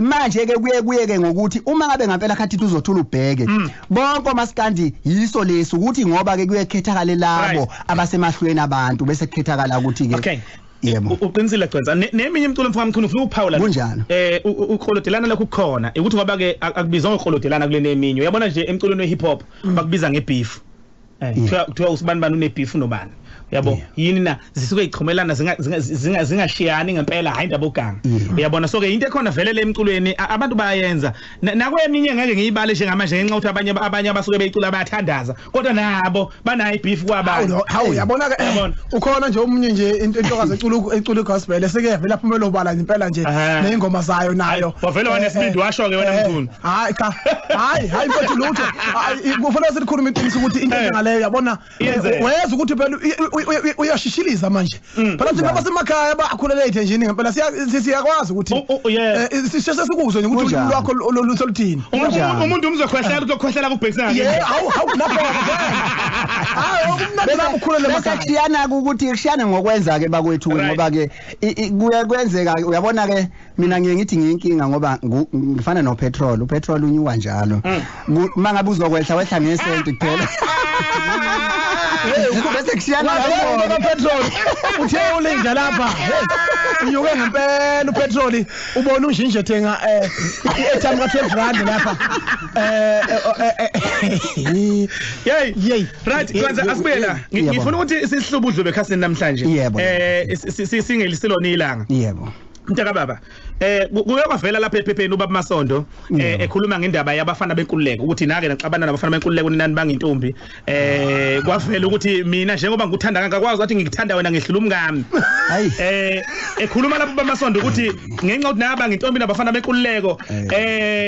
Manje ke kuye ke ngokuthi uma ngabe ngempela khathi uzothula ubheke bonke maskandi yiso lesi ukuthi ngoba ke kuyekhethakala labo abasemahlweni abantu bese kukhethakala ukuthi ke. Yebo, uqinisile Gcwensa. Neminye imiculo mfowethu Mkhulu ufuna ukuphawula kunjalo uqholodelana lokhu kukhona ukuthi ngoba ke akubizwa ngoqholodelana kulene eminye. Uyabona nje emculweni we hip hop bakubiza ngebeef, kuthiwa usibani bani unebeef nobani, uyabo, yini na zisuke ichomelana zingashiyani ngempela, hayi indaba oganga, uyabona. So ke into ekhona vele le emculweni abantu bayenza nakweminye ngeke ngiyibale njengamanje ngenxa ukuthi abanye abasuke beyicula bayathandaza kodwa nabo banayo ibeef kwabanye. Hawu uyabona ke ukhona nje omunye nje intokazi ecula igospel eseke vele aphumela obala impela nje nezingoma zayo nayo wavela wanesibindi washo ke wena Mkhulu. Hayi cha, hayi mfethu lutho, kufanele sikhulume iqiniso ukuthi into engaleyo uyabona weza ukuthi phela uyashishiliza manje phela thina basemakhaya abakhulele ethenjini ngempela siyakwazi ukuthi sisheshe sikuzwe nje ukuthi ulimi lwakho loluthini. Umuntu umzokhwehlela uzokhwehlela kubhekisana. Yebo, hawu lapho hayi okumnandi lapho ukhulele emakhaya. Bese ukuthi kushiyana ngokwenza ke bakwethu ngoba ke kuye kwenzeka uyabona ke mina ngiye ngithi ngiyinkinga ngoba ngifana no petrol, upetrol unyuka njalo mangabe uzokwehla wehla ngesenti kuphela. Bese kushiyana lapho petrol uthe ulinda lapha unyuke ngempela upetrol ubona unjinje thenga i-airtime ka 12 rand lapha. Yey right kwanza asibuyela ngifuna ukuthi sisihlubu udlube ekhasini namhlanje singelisilona ilanga. Yebo mntaka baba, kuye kwavela lapha ephepheni ubaba Masondo ekhuluma ngendaba yabafana benkululeko ukuthi nake naxabana nabafana benkululeko ninani bangintombi, kwavela ukuthi mina njengoba ngikuthanda kangakwazi wathi ngikuthanda wena ngehlula umngami. Ekhuluma lapha ubaba Masondo ukuthi ngenxa ukuthi naba ngintombi nabafana benkululeko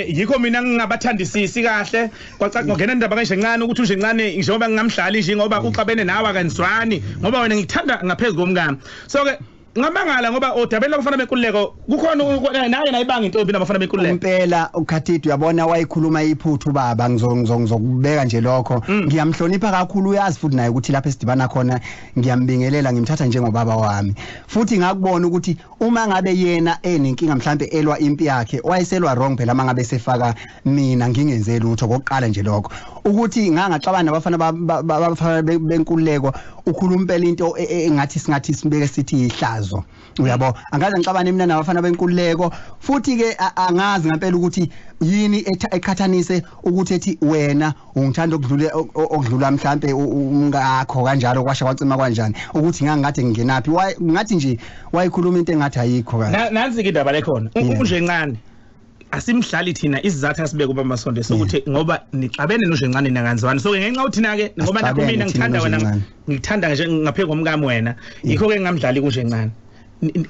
yikho mina ngingabathandisisi kahle, kwacaca ngena indaba kanje encane ukuthi nje encane njengoba ngingamdlali nje ngoba uxabene nawe akanizwani ngoba wena ngikuthanda ngaphezulu komngami. So ke ngamangala ngoba odabeni labafana benkululeko kukhona naye nayibanga intombi nabafana benkululeko impela. Ukhathidi uyabona wayikhuluma iphuthu baba, ngizokubeka nje lokho, ngiyamhlonipha kakhulu, uyazi futhi naye ukuthi lapha esidibana khona ngiyambingelela ngimthatha njengobaba wami, futhi ngakubona ukuthi uma ngabe yena enenkinga mhlambe elwa impi yakhe wayeselwa wrong phela mangabe sefaka mina ngingenze lutho. Kokuqala nje lokho ukuthi ngangaxabana nabafana abafana benkululeko ukhuluma impela into engathi singathi sibeke sithi ihlazo, uyabo. Angaze ngixabane mina nabafana benkululeko futhi ke angazi ngempela ukuthi yini eqhathanise ukuthi ethi wena ungithanda okudlula mhlambe umngakho kanjalo kwasha kwacima kanjani ukuthi ngangikade ngingenaphi, ngathi nje wayikhuluma into engathi ayikho kahle. Nansi ke indaba lekhona unje encane asimdlali thina isizathu asibeke ubaba Masondo sokuthi ngoba nixabene noJencane nakanzwani, so ke ngenxa uthi na ke ngoba nakho mina ngithanda wena ngikuthanda nje ngaphezulu komkami wena, yikho ke ngingamdlali kuJencane.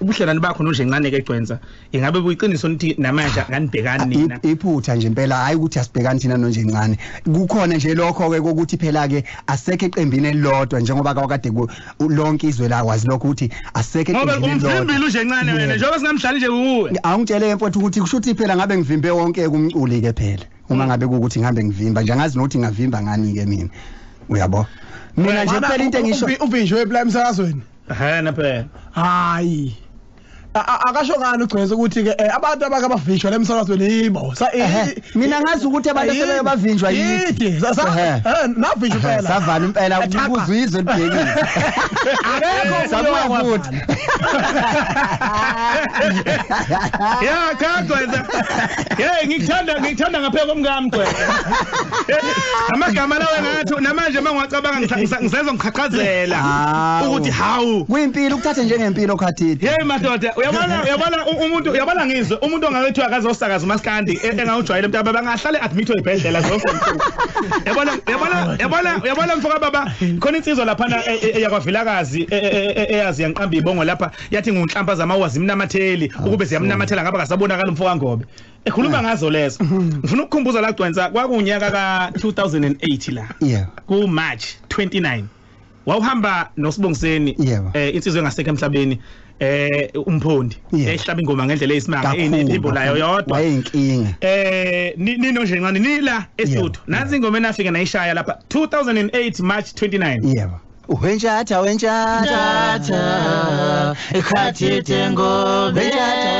Ubudlelwane bakho noJencane ke Gcwensa ingabe buyiqiniso nithi namanje akanibhekani nina? Iphutha nje impela, hayi ukuthi asibhekani thina noJencane, kukhona nje lokho ke kokuthi phela ke asekho eqembini elilodwa njengoba kade lonke izwe lakwazi lokho ukuthi asekho eqembini elilodwa. Ngoba umvimbile uJencane wena njengoba singamdlali nje kuwe. Awungitshele mfowethu ukuthi kusho ukuthi phela ngabe ngivimbe wonke kumculi ke phela uma ngabe kuukuthi ngihambe ngivimba nje angazi nokuthi ngavimba ngani ke mina, uyabo. Mina nje phela into engisho uvinjwe phela emsakazweni. Hena phela hayi akasho ngani uGcwensa ukuthi ke abantu abake bavinjwa lemsakazweni yibo. Mina ngazi ukuthi abantu asebeke bavinjwa yithi navinjwa phela savala impela ukuzwizwe libhekile akekho sabuya futhi. Ya cha Gcwensa, hey ngikuthanda ngaphezulu komngami Gcwensa. Amagama lawo ngathi namanje mangwacabanga ngisezwa ngiqhaqhazela ukuthi hawu kuyimpilo ukuthatha njengempilo khathidi. Hey madoda, Yabona umuntu, yabona ngizwe umuntu ongakethiwa akazosakaza umaskandi engawujwayele mntaba bangahlale admit ezibhedlela zonke. Yabona mfoka baba, khona insizwa lapha eyakwaVilakazi eyazi yanqamba ibongo lapha, yathi ngunhlampa zamawazi imnamatheli ukube ziyamnamathela ngaba kasabonakala umfoka Ngobe. Ekhuluma ngazo lezo. Ngifuna ukukhumbuza la Gcwensa, kwakunyaka ka 2008 la. Ku March 29. Wawuhamba noSibongiseni insizwe engasekho emhlabeni, uMphondi, ehlaba ingoma ngendlela eyisimanga, enephimbo layo yodwa. Wayeyinkinga. Nino nje ncane nila eSuthu. Nansi ingoma enafika nayishaya lapha 2008 March 29. Yebo. Wenjatha wenjatha ikhathithe ngobe wenjatha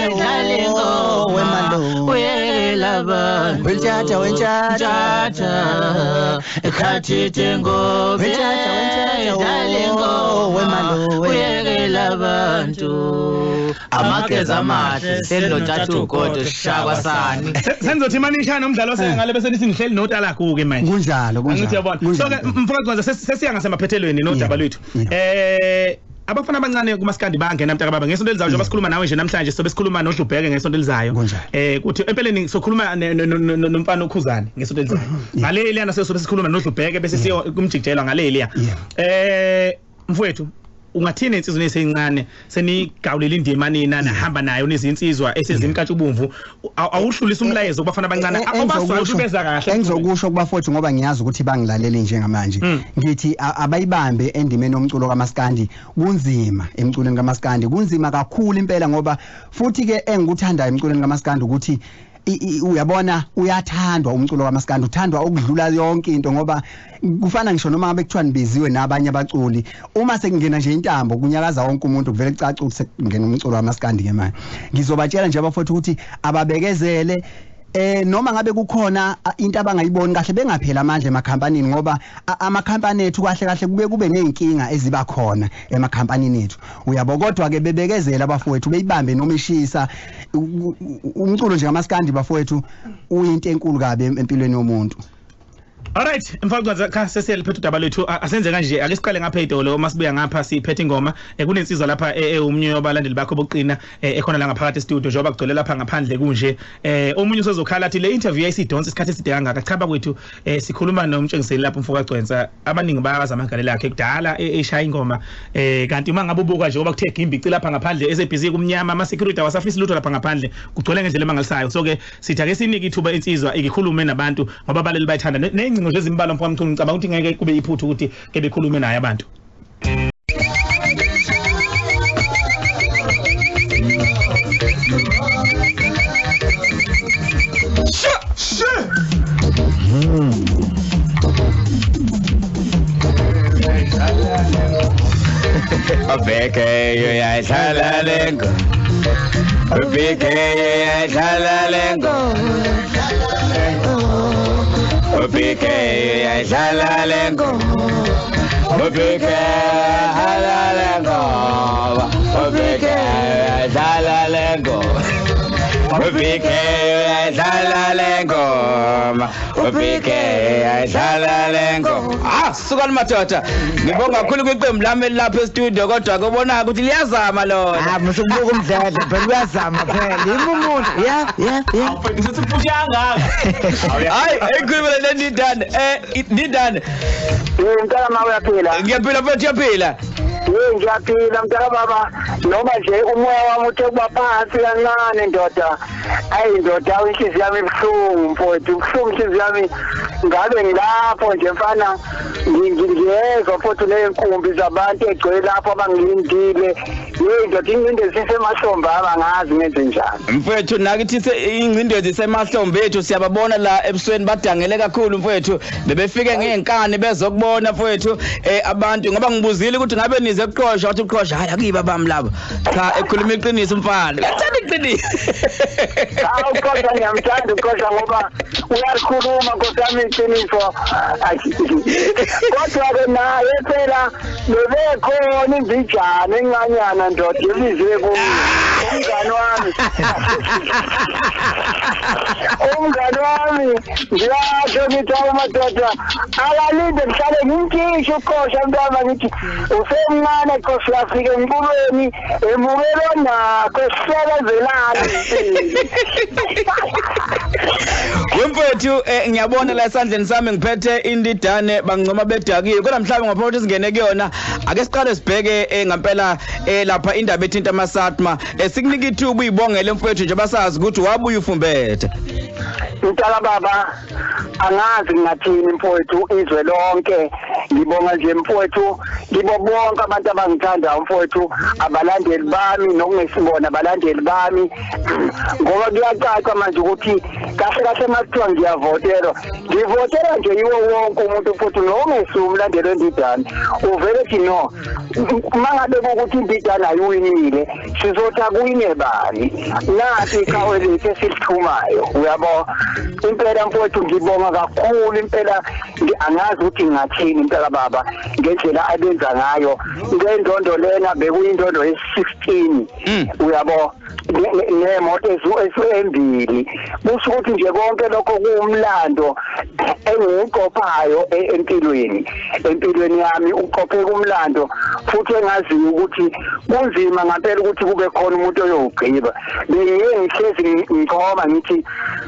wenjatha wemalo uyekela abantu wenjatha wenjatha ikhathithe ngobe wenjatha wenjatha wemalo uyekela abantu amageza amahle senothatha ugodo shakwasani. Senzothi manishana umdlalo osengale bese nithi ngihleli notalaku ke manje. Kunjalo kunjalo. So ke mfoka Gcwensa, sesiya ngasemaphethelweni nodaba lwethu. Abafana abancane kumaskandi bangena mntaka baba ngesonto elizayo, njengoba sikhuluma nawe nje namhlanje sobe sikhuluma noDlubheke ngesonto elizayo. Kuthi empeleni sokhuluma nomfana uKhuzane ngesonto elizayo. Ngale liyana sobe sikhuluma noDlubheke bese siyo kumjijelwa ngale liya. Mfowethu, ungathini insizwa eseyincane senigawulela indima nina nahamba nayo nizinsizwa esezimkantshubomvu, awuhlulisa umlayezo kubafana abancane abaswayo ukubeza kahle? Engizokusho kubafowethu, ngoba ngiyazi ukuthi bangilalele njengamanje, ngithi abayibambe endimeni yomculo kaMaskandi. Kunzima emculweni kaMaskandi, kunzima kakhulu impela, ngoba futhi ke engikuthandayo emculweni kaMaskandi ukuthi uyabona uyathandwa umculo kaMaskandi, uthandwa okudlula yonke into, ngoba kufana ngisho noma ngabe kuthiwa nibiziwe nabanye abaculi, uma sekungena nje intambo kunyakaza wonke umuntu, kuvele kucace ukuthi sekungena umculo kaMaskandi ke manje. Ngizobatshela nje abafowethu ukuthi ababekezele, noma ngabe kukhona into abangayiboni kahle bengaphela amandla emakhampanini, ngoba amakhampani ethu kahle kahle kube kube nezinkinga eziba khona emakhampanini ethu, uyabo. Kodwa ke bebekezela abafowethu, beyibambe noma ishisa. Umculo nje kaMaskandi bafowethu uyinto enkulu kabi empilweni yomuntu. Alright, mfowethu, cha sesiyaliphetha udaba lwethu. Asenze kanje, ake siqale ngapha edolo, uma sibuya ngapha siphethe ingoma. Kunensizwa lapha ewumnye wabalandeli bakho bokuqina ekhona la ngaphakathi e-studio, njengoba kugcwele lapha ngaphandle kunje. Omunye usezokhala athi le interview yayisidonsa isikhathi eside kangaka. Cha bakwethu, sikhuluma nomtshengiseli lapha umfoka Gcwensa, abaningi bayawazi amagalelo akhe kudala eshaya ingoma. Kanti uma ngabe ubuka nje ngoba kuthe gimbi lapha ngaphandle esebhizi kumnyama, ama security awasafisi lutho lapha ngaphandle, kugcwele ngendlela emangalisayo. So ke sithi ake sinike ithuba insizwa ikhulume nabantu ngoba abaleli bayithanda nengcingo nje ezimbalo mfowethu. Ngicabanga ukuthi ngeke kube iphutha ukuthi ke bekhulume naye abantu. Abeke uyayidlala le ngoma, Abeke uyayidlala le ngoma, Abeke uyayidlala le ngoma, Abeke uyayidlala le ngoma, Abeke uyayidlala le ngoma, Abeke uyayidlala le ngoma, Abeke uyayidlala le ngoma. Ah, sukani madoda. Ngibonga kakhulu kwiqembu lami elilapha e-studio, kodwa kubona ukuthi liyazama lona. Ah, musukubuka umdladla phela, uyazama phela. Yimi umuntu. Yeah. Awufundisa ukuthi uphusha kangaka. Hayi, ekhuluma le Ndidane. Ndidane. Mntaka mama uyaphila? Ngiyaphila mfethu, uyaphila? Ngiyaphila mntaka baba, noma nje umoya wami uthe kuba phansi kancane ndoda. Ayi ndoda, inhliziyo yami ibuhlungu mfowethu, ibuhlungu inhliziyo yami. Ngabe ngilapho nje mfana, ngiyezwa futhi ney'nkumbi zabantu egcwele lapho abangilindile. Yeyi ndoda, ingcindezi isemahlombe abangazi ngenze njani. Mfowethu, nakithi ingcindezi isemahlombe ethu, siyababona la ebusweni badangele kakhulu mfowethu. Bebefike ngey'nkani bezokubona mfowethu abantu, ngoba ngibuzile ukuthi ngabe nize kuqoshwa, wathi uqoshwa, hayi akuyiba bami labo. Cha, ekhuluma iqiniso umfana. Uyathanda iqiniso. Cha, uqoshwa ngiyamthanda uqoshwa ngoba uyalikhuluma nkosi yami iqiniso. Kodwa ke naye phela bebekhona imbijana encanyana ndoda ebizwe kuyo. Umngane Umngani wami, umngani wami, ngiyasho ngithi madoda akalinde ngihlale ngimkhishe uqosha mntwana, ngithi usemncane qosha uyafika emculweni emukelo nakho sisebenzelana. Wemfowethu, ngiyabona la esandleni sami ngiphethe indidane bancoma bedakiwe, kodwa mhlawumbe ngaphambi kokuthi singene kuyona ake siqale sibheke ngampela lapha indaba ethinta amaSatma. Sikunika ithuba uyibongele mfowethu nje basazi ukuthi wabuya ufumbethe. Mntaka baba, angazi ngingathini mfowethu, izwe lonke ngibonga nje mfowethu, ngibo bonke abantu abangithandayo mfowethu, abalandeli bami nokungesibona abalandeli bami, ngoba kuyacaca manje ukuthi kahle kahle makuthiwa ngiyavotelwa, ngivotela nje yiwo wonke umuntu mfowethu, nongesiwo umlandeli wendidane uvele ethi no, mangabe kukuthi indidane ayiwinile sizothi akuwine bani, nathi iqhawe lethu esilithumayo, uyabo. Impela mfowethu ngibonga kakhulu impela, angazi ukuthi ngingathini impela baba ngendlela abenza ngayo ngendondo lena, bekuyindondo ye-16 uyabo, nemoto ezimbili, kusho ukuthi nje konke lokho kuwumlando engiwuqophayo empilweni yami, uqophe kumlando futhi engaziyo ukuthi kunzima ngempela ukuthi kube khona umuntu oyowugqiba. Bengiye ngihlezi ngichoma ngithi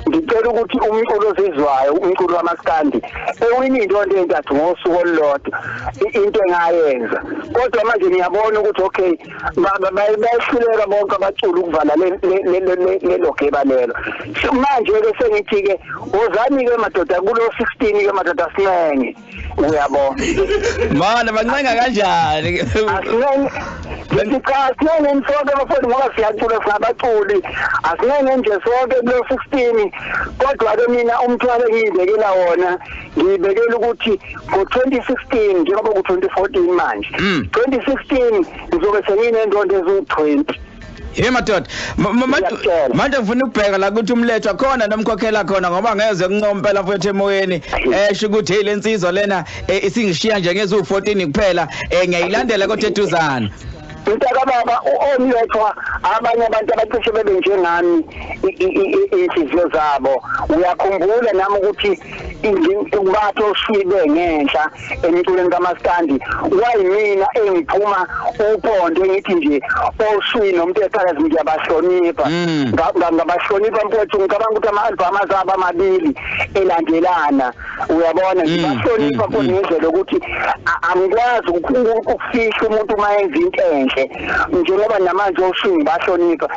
ngicela ukuthi umculo ozizwayo, umculo wamaskandi ewini indondo entathu ngosuku olulodwa, into engayenza. Kodwa manje ngiyabona ukuthi okay, bayahluleka bonke abaculi ukuvala lelo geba lelo. Manje-ke sengithi-ke wozani-ke madoda kulo 16-ke madoda sinenge, uyabo. Mana bancenga kanjani? Asinenge asinenge sonke bafowethu ngoba siyacula singabaculi, asinenge nje sonke kulo 16. Kodwa-ke mina umthwalo engiyibekela wona, ngiyibekela ukuthi ngo-2016 njengoba ku-2014 manje, 2016 ngizobe senginendondo eziwu-20. Hey madoda, manje ngifuna ukubheka la ukuthi umlethwa khona nomkhokhela khona, ngoba ngeze kuncoma impela mfowethu emoyeni esho ukuthi hey lensizwa lena isingishiya nje ngezu-14 kuphela, ngiyayilandela kodwa eduzane. Mntaka baba, omlethwa abanye abantu abacishe bebe njengami inhliziyo zabo. Uyakhumbula nami ukuthi batho oshibe ngenhla emculweni kamaskandi wayimina engiphuma uphondo ngithi nje oswi nomuntu ekhalazi ngiyabahlonipha, ngabahlonipha mfowethu. Ngicabanga ukuthi ama-albhamu azabo amabili elandelana, uyabona, ngibahlonipha mfowethu ngendlela yokuthi angikwazi ukufihla umuntu uma enza into enhle, njengoba namanje oswi ngibahlonipha.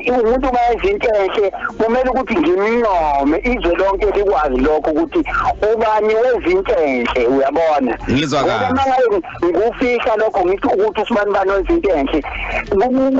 Umuntu uma enza into enhle kumele ukuthi ngimncome izwe lonke likwazi lokho ukuthi ubani wenza enhle, uyabona. Ngizwa kahle. Ngoba ngufihla lokho ngithi ukuthi usibani bani wenza into enhle,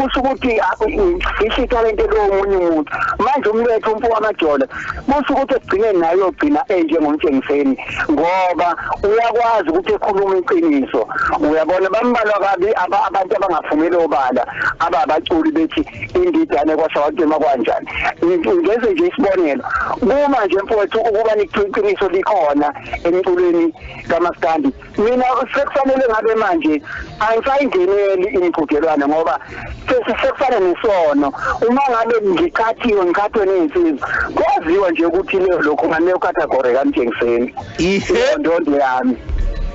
kusho ukuthi ngifihla italente lomunye umuntu. Manje umletho umfo wamajola kusho ukuthi ekugcineni naye uyogcina enjengomtshengiseni, ngoba uyakwazi ukuthi ekhulume iqiniso, uyabona. Bambalwa kabi abantu abangaphumeli obala ababaculi bethi indidane kwasha wacima kanjani. Ngenze nje isibonelo, kuma nje mfowethu ukuba iqiniso likhona emculweni kamaskandi, mina sekufanele ngabe manje angisayingeneli imiqhudelwano ngoba sekufanele nesono. Uma ngabe ngiqhathiwe ngiqhathwe nezinsizwa, kwaziwa nje ukuthi leyo lokho ngaleyo category kaMtshengiseni indondo yami.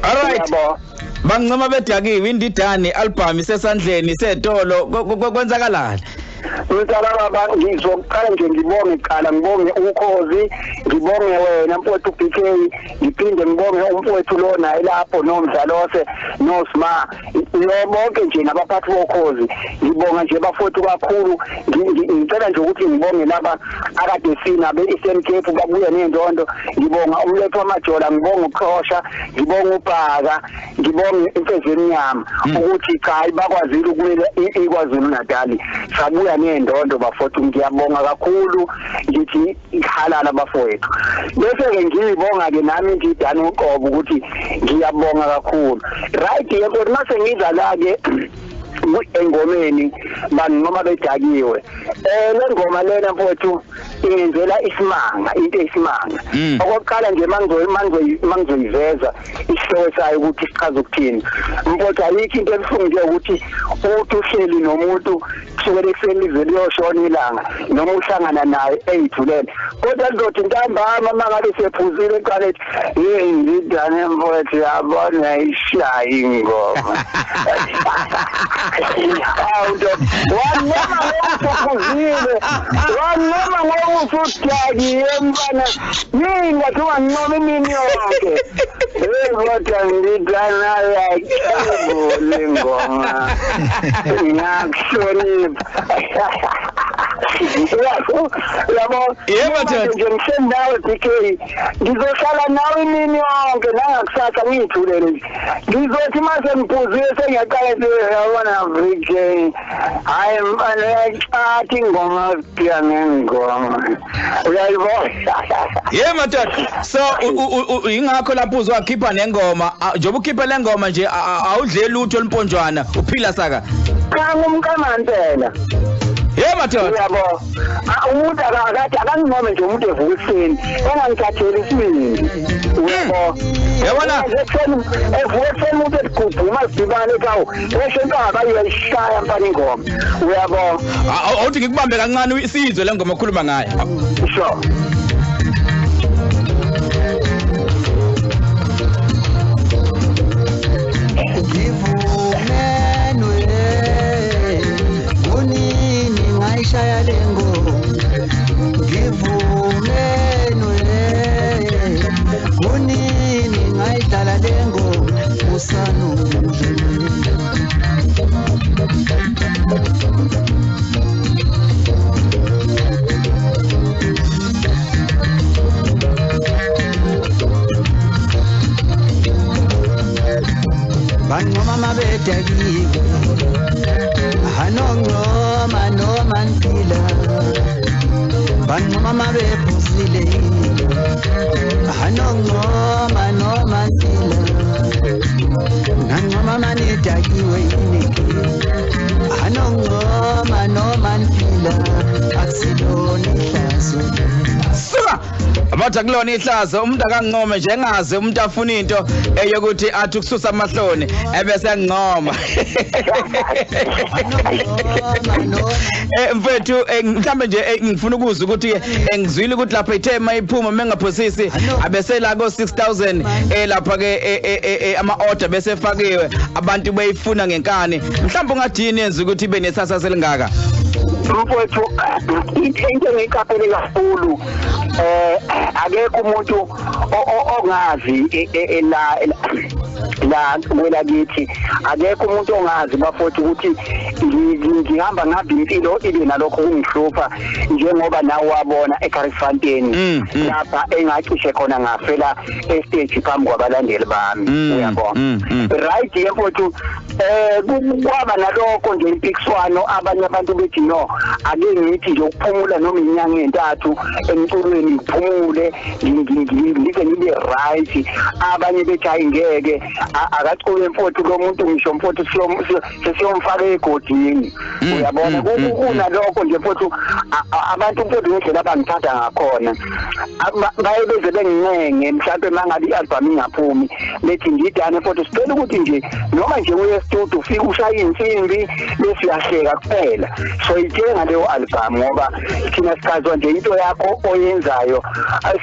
All right, bancoma bedakiwe indidane album isesandleni setolo, kwenzakalani? Mntaka baba, ngizoqala nje ngibonge kuqala, ngibonge ukhozi, ngibonge wena mfowethu BK, ngiphinde ngibonge umfowethu lo naye lapho nomdlalose noSma, bonke nje nabaphathi bokhozi, ngibonga nje bafowethu kakhulu. Ngicela nje ukuthi ngibonge laba akade sina be-Eastern Cape babuye nendondo, ngibonga umletho wamajola, ngibonga uqhosha, ngibonga ubhaka, ngibonga imfezi emnyama ukuthi cha bakwazile ukumela iKwaZulu Natal, sabuya nendondo bafowethu. Ngiyabonga kakhulu, ngithi ihalala bafowethu. Bese ke ngiyibonga ke nami ngidana uqobo ukuthi ngiyabonga kakhulu. Right, yebo, mase ngiza la ke Engomeni banoma bedakiwe. Le ngoma lena mfowethu ingenzela isimanga, into eyisimanga. Okokuqala nje mangizoyiveza isihloko sayo ukuthi sichaza ukuthini. Mfowethu ayikho into ebuhlungu nje ukuthi uthi uhleli nomuntu kusukela ekuseni lize liyoshona ilanga noma uhlangana naye eyithulele, kodwa lizothi ntambama mangabe sephuzile eqale ethi hey ndidane mfowethu yabona ishaya ingoma. Wanoma ngokuphuzile, wanoma ngokusudakiwe mfana, yini ngathi ungancoma imini yonke. Hey kodwa ndidana yakhe ingoma ngiyakuhlonipha. Yabo Yebo tata. Nje ngisenawe BK, ngizohlala nawe imini yonke nangakusasa ngiyithulele nje. Ngizothi mase ngiphuzile sengiyaqala nje yabona BK, hayi mfana yachathi ingoma siphila ngengoma, uyayibona. Yebo tata. So ingakho lapho uzokhipha nengoma, njengoba ukhipha le ngoma nje awudle lutho limponjwana, uphila saka. Cha ngumqamantela. Yebo madoda. Uyabo. Umuntu akakathi akangincome nje umuntu evuka ekuseni engangithatheli isibindi. Uyabo. Yabona evuka ekuseni umuntu esigubhuma sidibane ethi awu esho intaba uyayishaya mfana ingoma. Uyabo. Awuthi ngikubambe kancane isizwe le ngoma okhuluma ngayo. Sure. Ngishaya lengoma ngivumenwe kunini ngayidlala lengoma usanuhle. Bancoma mabedakiwe hanongoma noma nphila, bancoma mabephuzile hanongoma noma nphila, nancoma manidakiwe yini hanongoma noma nphila, akusilona ihlazo. Suka abathi akulona ihlazo, umuntu akangincome nje engazi umuntu afuna into eyokuthi athi ukususa amahloni ebese engcoma. Mfethu mhlambe nje ngifuna ukuzwa ukuthi ngizwile ukuthi lapha ithe mayiphuma mengaphosisi abese la ko 6000 lapha ke ama order bese fakiwe abantu beyifuna ngenkani, mhlawumbe ungadini yenza ukuthi ibe nesasasa selingaka. Mfowethu into engiqaphele kakhulu akekho umuntu ongazi la kwelakithi, akekho umuntu ongazi bafowethu ukuthi ngihamba ngabe impilo ibe nalokho kungihlupha njengoba nawe wabona eCarifanteni lapha engacishe khona ngafela estage phambi kwabalandeli bami, uyabona. Right mfowethu kwaba nalokho nje impikiswano, abanye abantu bethi no ake ngithi nje ukuphumula noma inyanga entathu emculweni ngiphumule ngize ngibe right, abanye bethi hayi ngeke akacule mfowethu lo muntu ngisho mfowethu sesiyomfaka egodini, uyabona. Kunalokho nje mfowethu abantu mfowethu ngendlela abangithatha ngakhona baye beze bengincenge mhlawumbe mangabe i-album ingaphumi bethi ngidane mfowethu sicela ukuthi nje noma nje uye studio ufike ushaye insimbi bese uyahleka kuphela, so ithenga leyo album ngoba thina sichazwa nje into yakho oyenzayo,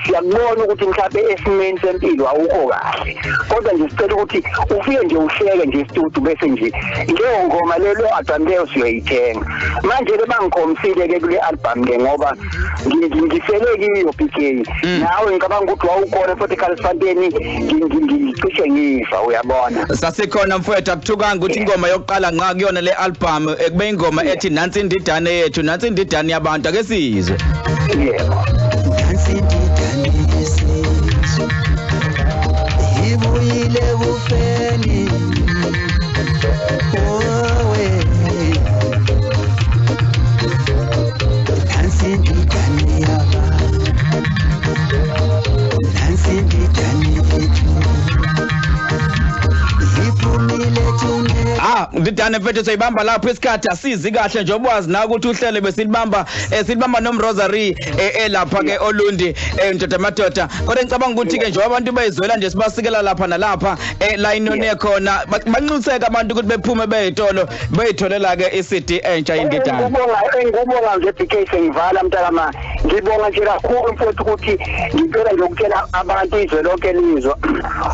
siyakubona ukuthi mhlawumbe esimeni sempilo awukho kahle, kodwa nje sicela ukuthi ufike nje uhleke nje studio bese nje leyo ngoma leyo album leyo siyoyithenga. Manje ke bangikhomisile ke kule album le ngoba ngisele kiyo BK, nawe ngicabanga ukuthi wawukhona futhi eCarifanteni ngicishe ngifa, uyabona. Sasikhona mfowethu, akuthukanga ukuthi ingoma yokuqala nqa kuyona le album ekube ingoma ethi nansi indidane yethu, nansi indidane yabantu, ake sizwe. Yebo. Nansi indidane yesizwe ibuyile kufeni owe, nansi indidane yabantu, nansi indidane yethu. Ndidane mfethu, soyibamba lapho, isikhathi asizi kahle nje, obwazi na ukuthi uhlele besilibamba, silibamba nomRosary elapha ke Olundi, ndoda madoda. Kodwa ngicabanga ukuthi ke njengoba abantu bayizwela nje, sibasikela lapha nalapha, la inone khona, banxuseka abantu ukuthi bephume beyitolo beyitholela ke iCD entsha Indidane. Engikubonga nje BK, sengivala mntakama, ngibonga nje kakhulu mfowethu ukuthi ngicela nje ukutshela abantu, izwe lonke lizwa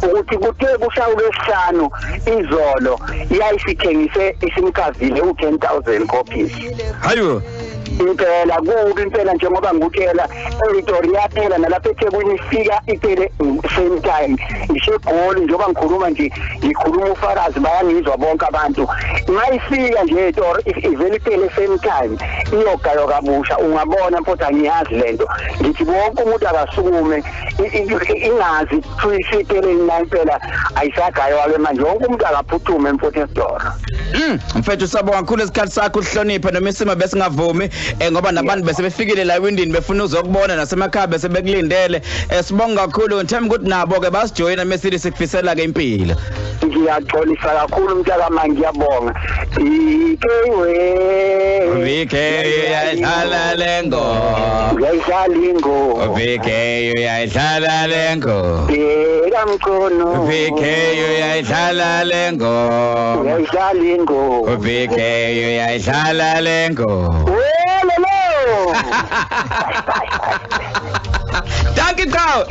ukuthi kuthe kushaya ulwesihlanu izolo yayisithengise isimkavile u-10,000 copies. Hayo. Impela kubi impela, njengoba ngikutshela, ePitori yaphela, nalapha eThekwini ifika iphele same time. Ngisho eGoli, njengoba ngikhuluma nje, ngikhuluma ufakazi, bayangizwa bonke abantu, mayifika nje eToro ivele iphele same time, iyogaywa kabusha. Ungabona mfowethu, angiyazi lento, ngithi wonke umuntu akasukume, ingazi kuthiwa na impela ayisagaywa ke manje, wonke umuntu akaphuthume mfowethu esitoro. Mfethu, sabonga kakhulu isikhathi sakho, uhloniphe noma isimo besingavumi, ngoba nabantu bese befikile la ewindini befuna uzokubona, nasemakhaya bese bekulindele. Sibonga kakhulu, ngithemba ukuthi nabo ke basijoyina mesithi sikufisela ke impilo. Ngiyaxolisa kakhulu mntakama, ngiyabonga. Ikewe. VK uyayidlala le ngoma. Uyayidlala ingoma. VK uyayidlala le ngoma. Bheka mkhono. VK uyayidlala le ngoma. Uyayidlala ingoma. VK uyayidlala le ngoma. Welelo. Dankie Qhawe.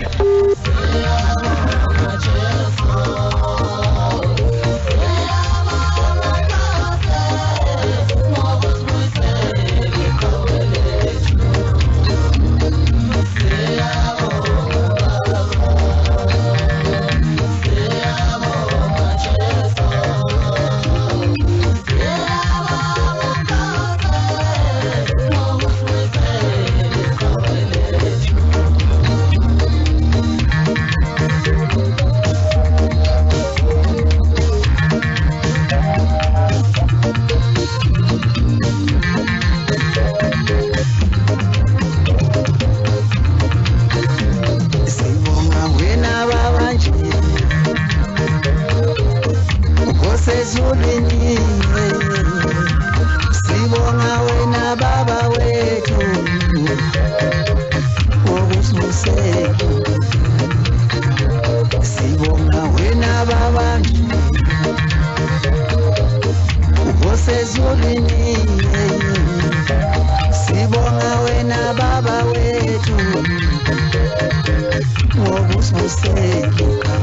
Sibonga wena baba nje osezulwini, sibonga wena baba wethu wokusibusela, sibonga wena baba nje osezulwini, sibonga wena baba wethu wokusibusela,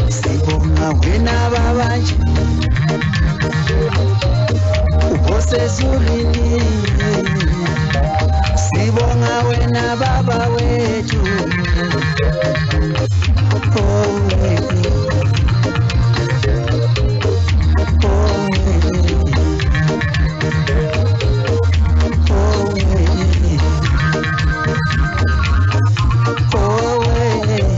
sibonga wena baba nje osezulwini, sibonga wena baba wethu. Oh, oh, oh, oh, yeah.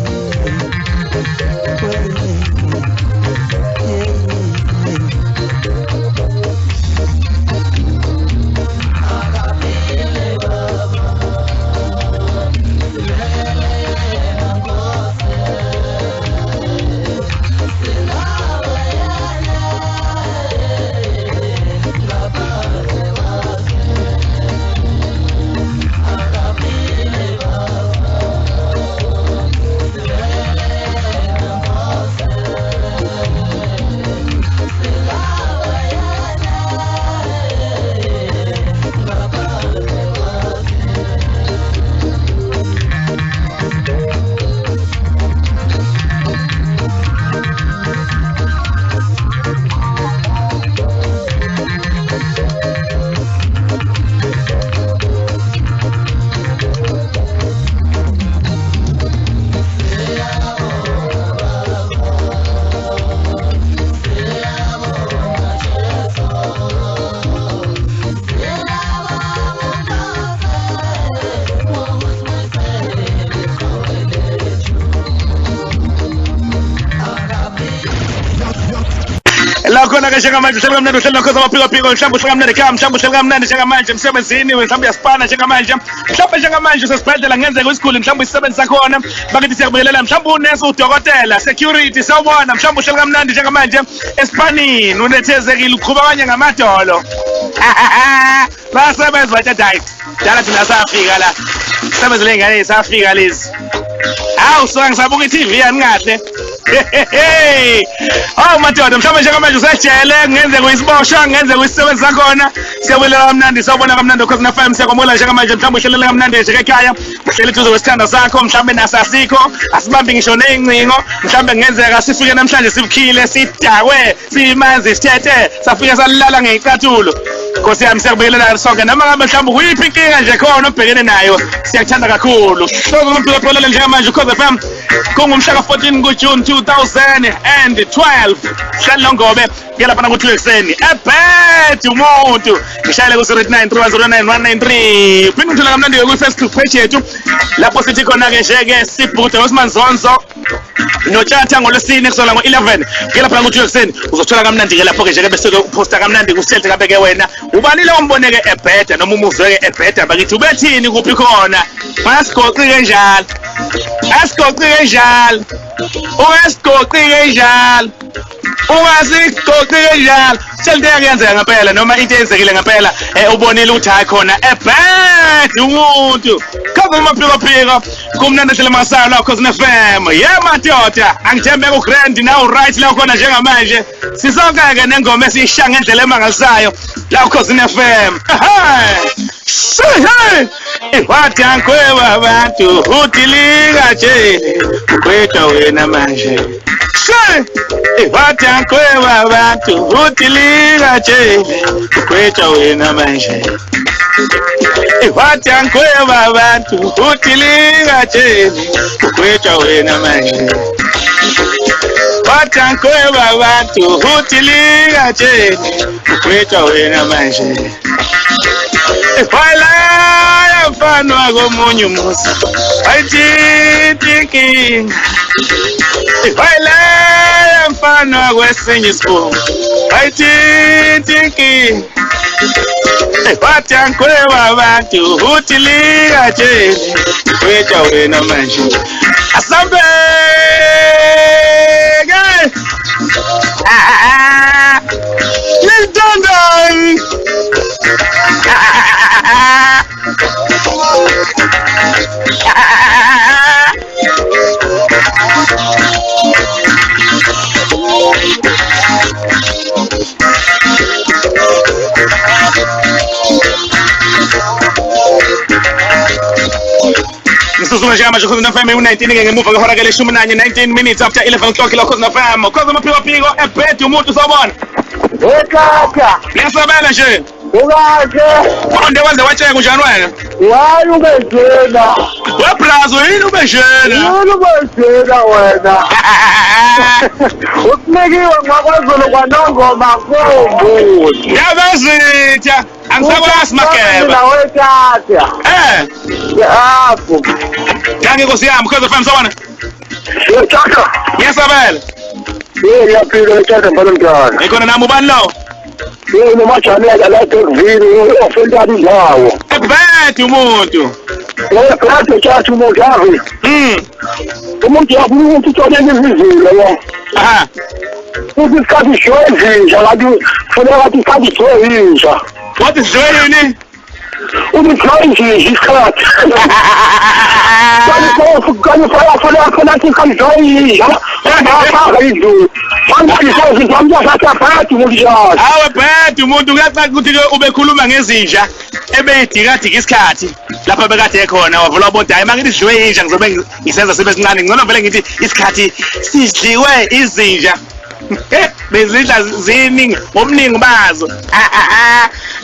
khona-ke njengamanje uhleli kamnandi uhleli nokhoza amaphikophiko mhlawumbe uhleli kamnandi ekhaya mhlawumbe uhleli kamnandi njengamanje emsebenzini mhlawumbe uyasipana njengamanje mhlawumbe njengamanje usesibhedlela kungenzeka uyisiguli mhlawumbe isisebenzi sakhona bakithi siyakubingelela mhlawumbe unesi udokotela security sawubona mhlawumbe uhleli kamnandi njengamanje esipanini unethezekile uqhuba abanye ngamadolo bayasebenza bathi hayi dala thina safika la sebenzele ingane safika lezi hawu so ngisabuka i-tv yani kahle. Hawu madoda, mhlawumbe njengamanje usejele, kungenzeka uyisiboshwa, kungenzeka uyisisebenzi sakhona. Siyabulela kamnandi, sawubona kamnandi Ukhozi FM, siyakwamukela njengamanje. Mhlawumbe uhlelele kamnandi nje ekhaya, uhleli eduze kwesithanda sakho, mhlawumbe naso asikho, asibambi ngisho ney'ncingo. Mhlawumbe kungenzeka sifike namhlanje sibukhile, sidakwe, simanzi, sithethe, safike salala ngey'cathulo. Nkosi yami, siyakubingelela sonke, noma ngabe mhlawumbe kuyiphi inkinga nje khona obhekene nayo, siyakuthanda kakhulu. Hlozo umphilophelele njengamanje Ukhozi FM, kungumhla ka-14 kuJune 2012. Hlali Nongobe ke lapha ku-2 ekuseni ebhed umuntu ngishayele ku-089 310 193. Phinde ngithola kamnandi kwi-Facebook page yethu lapho sithi khona-ke nje-ke sibhude osimanzonzo notshatha ngolwesine kusukela ngo-11 ke lapha ku-2 ekuseni. Uzothola kamnandi-ke lapho-ke nje-ke bese-ke uphosta kamnandi kushelte kabeke wena ubani lo umboneke ebheda noma umuzweke ebheda. Bakithi ubethini kuphi khona? Ungasigoqi njalo, asigoqi kanjalo, ungasigoqi kanjalo, ungasigoqi kanjalo. Tshela into eyakuyenzeka ngempela noma into eyenzekile ngempela, ubonile ukuthi hayi khona ebhede umuntu. Khaza amaphikophiko kumnandi hlele masalo Ukhozi FM. Ye madoda, angithembe ku grand now, right la khona njengamanje sisonke-ke nengoma esiyisha ngendlela emangalisayo la Ukhozi FM. Iwadankweba abantu udilika nje ukwedwa wena manje. Iwadankweba abantu udilika nje ukwedwa wena manje. Iwadankweba abantu udilika nje ukwedwa wena manje. Wadankweba abantu udilika nje ukwedwa wena manje. Walaya mfana wakomunye umuzi wayithinta inkinga. Walaya mfana wakwesinye isibongo wayithinta inkinga. Wathi angikhweba abantu uthi lika nje kwetha wena manje. Asambe ke. Lintandani. Msuzu njengamanje Ukhozi FM u-19 ke ngemuva kwehora ke leshumi nanye, 19 minutes after 11 o'clock la Ukhozi FM. Khoza amaphiko ebhedi umuntu, sawubona. Ekaka. Ngiyasabela nje. Ukahle. Qonde waze watsheka, unjani wena? Hayi, ubejena. Webrazo, yini ubejena? Yini ubejena wena? Usinikiwe ngakwaZulu kwaNongoma kombuzi. Yabezitha, angisakwazi mageba. Nawe tata. Yabo. Dankie Nkosi yami, Ukhozi FM, sawubona. Tata. Ngiyasabela. Yey, yaphila tata, mfana mntwana. Ngikhona nami, ubani lo? Yey, nomajani la eDorvini ofentana indawo. Ebhedi umuntu. Yey, kade tata umuntu yazi. Umuntu yazi umuntu uthole imizilo yo. Aha. Futhi isikhathi sidliwe izinja, ngathi kufuneka ngathi isikhathi sidliwe inja. Wathi sidliwe yini? Uthi sidliwe inja isikhathi. Kanye funa funa isikhathi sidliwe inja. Bafaka izulu. Awe bhedi umuntu, kuyacaca ukuthi-ke ubekhuluma ngezinja ebeyidikadika isikhathi lapho bekade ekhona, wavula wabona, hayi, mangithi sidliwe inja ngizobe ngisenza sibe sincane, ngcono vele ngithi isikhathi sidliwe izinja, bezidla ziningi ngobuningi bazo.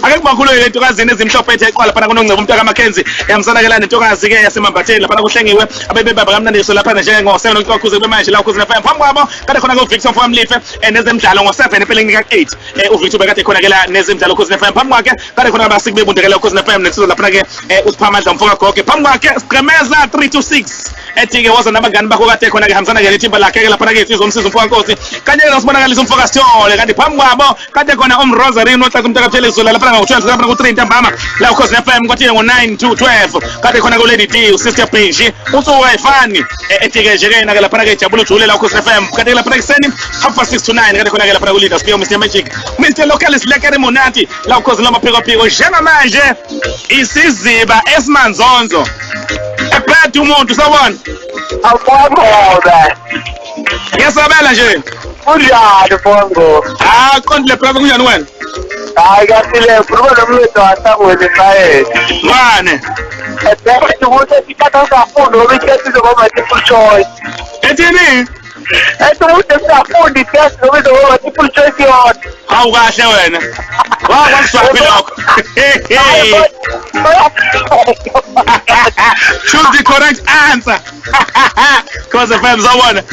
Ake kubakhulu ke ntokazi ezimhlophe ethe eqala phana kuNongcebo umuntu kaMackenzie yamsanakela nentokazi ke yasemambatheni lapha kuhlengiwe abebebaba kamnandi so lapha nje ngo7 o'clock kuze kube manje la Ukhozi FM. Phambi kwabo kade khona ke uVictor Mfamlife nezemidlalo ngo7 empeleni ka8. uVictor bekade khona ke la nezemidlalo Ukhozi FM. Phambi kwakhe kade khona abasiki bebundekela Ukhozi FM nesizo lapha ke uSiphamandla mfoka goge. Phambi kwakhe Sigqemeza 3 to 6 ethi ke woza nabangani bakho, kade khona ke hambisana ke nethimba lakhe ke lapha ke insizwa umsizi umfoka Nkosi. Kanye nosibonakaliso umfoka Sithole, kanti phambi kwabo kade khona umRosary noHlanhla umntakabuthelezi lapha ngo-12 lapha ngo-3 ntambama la Ukhozi FM, kwathi ngo-9 to 12 kade khona ku-Lady D, uSister Pinji, usuku ayifani etike nje ke nake lapha ke Jabula Jule la Ukhozi FM, kade lapha ekuseni 6:30 to 9 kade khona ke lapha ku-Leaders Pio Mr Magic Mr Local Silekere Monati la Ukhozi lamaphiko phiko. Njengamanje isiziba esimanzonzo ebheda umuntu, sawubona. Awubona. Ngiyasabela nje. Kunjani Bongo? Ah, qondile brother, kunjani wena? Hayi kahle, khuluma nomlando wasangweni eSayeni. Ngwane. Ebese ukuthi isikhathi ungafundi ngoba i-test izoba multiple choice. Ethini? Ethi umuntu singafundi i-test ngoba izoba multiple choice yodwa. Hawu kahle wena. Wakwazwaphi lokho? Choose the correct answer. Cause FM, sawubona.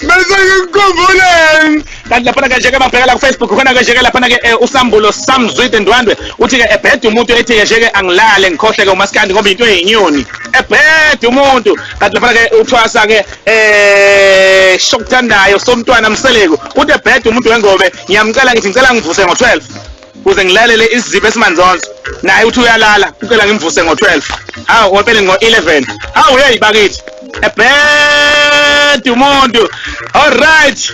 Bese ngikukhumbuleni. Kanti laphana ke nje-ke babheka la ku-Facebook khona ke nje-ke laphana ke uSambulo Samzwide Ndwandwe uthi-ke ebheda umuntu, ethi-ke nje-ke angilale ngikhohleke umaskandi ngoba into eyinyoni, ebheda umuntu. Kanti laphana ke uthwasa-ke shokuthandayo somntwana Mseleku uthi ebheda umuntu wengobe, ngiyamcela ngithi ngicela ngivuse ngo-12 kuze ngilalele isiziba esimanzonzo. Naye uthi uyalala, ucela ngimvuse ngo-12. Hawu, ngempela ngo-11. Hawu yeyi bakithi, ebheda umuntu. Alright,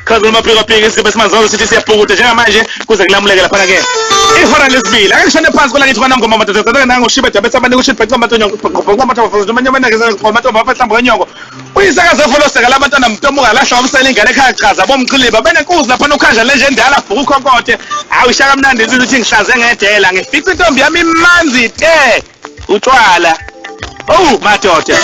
Khazi maphiko phiko, isiziba esimanzonzo sithi siyabhukuda njengamanje kuze kulamuleke laphana ke ihora lesibili. Ake ngishone phansi kwelakithi kwanangoma madoda nangoshibe jabetha abantu kushiphe uyisakazefoloseka labantwana mtomuka lahla wamsela ingane ekhaya chaza bomchiliba benenkuzi laphana ukhanja lenje endala bhuku ukhonkothe. Hawu ishaka kamnandi insizwa ithi ngihlaze ngedela ngifica intombi yami imanzi te utshwala. Oh madoda.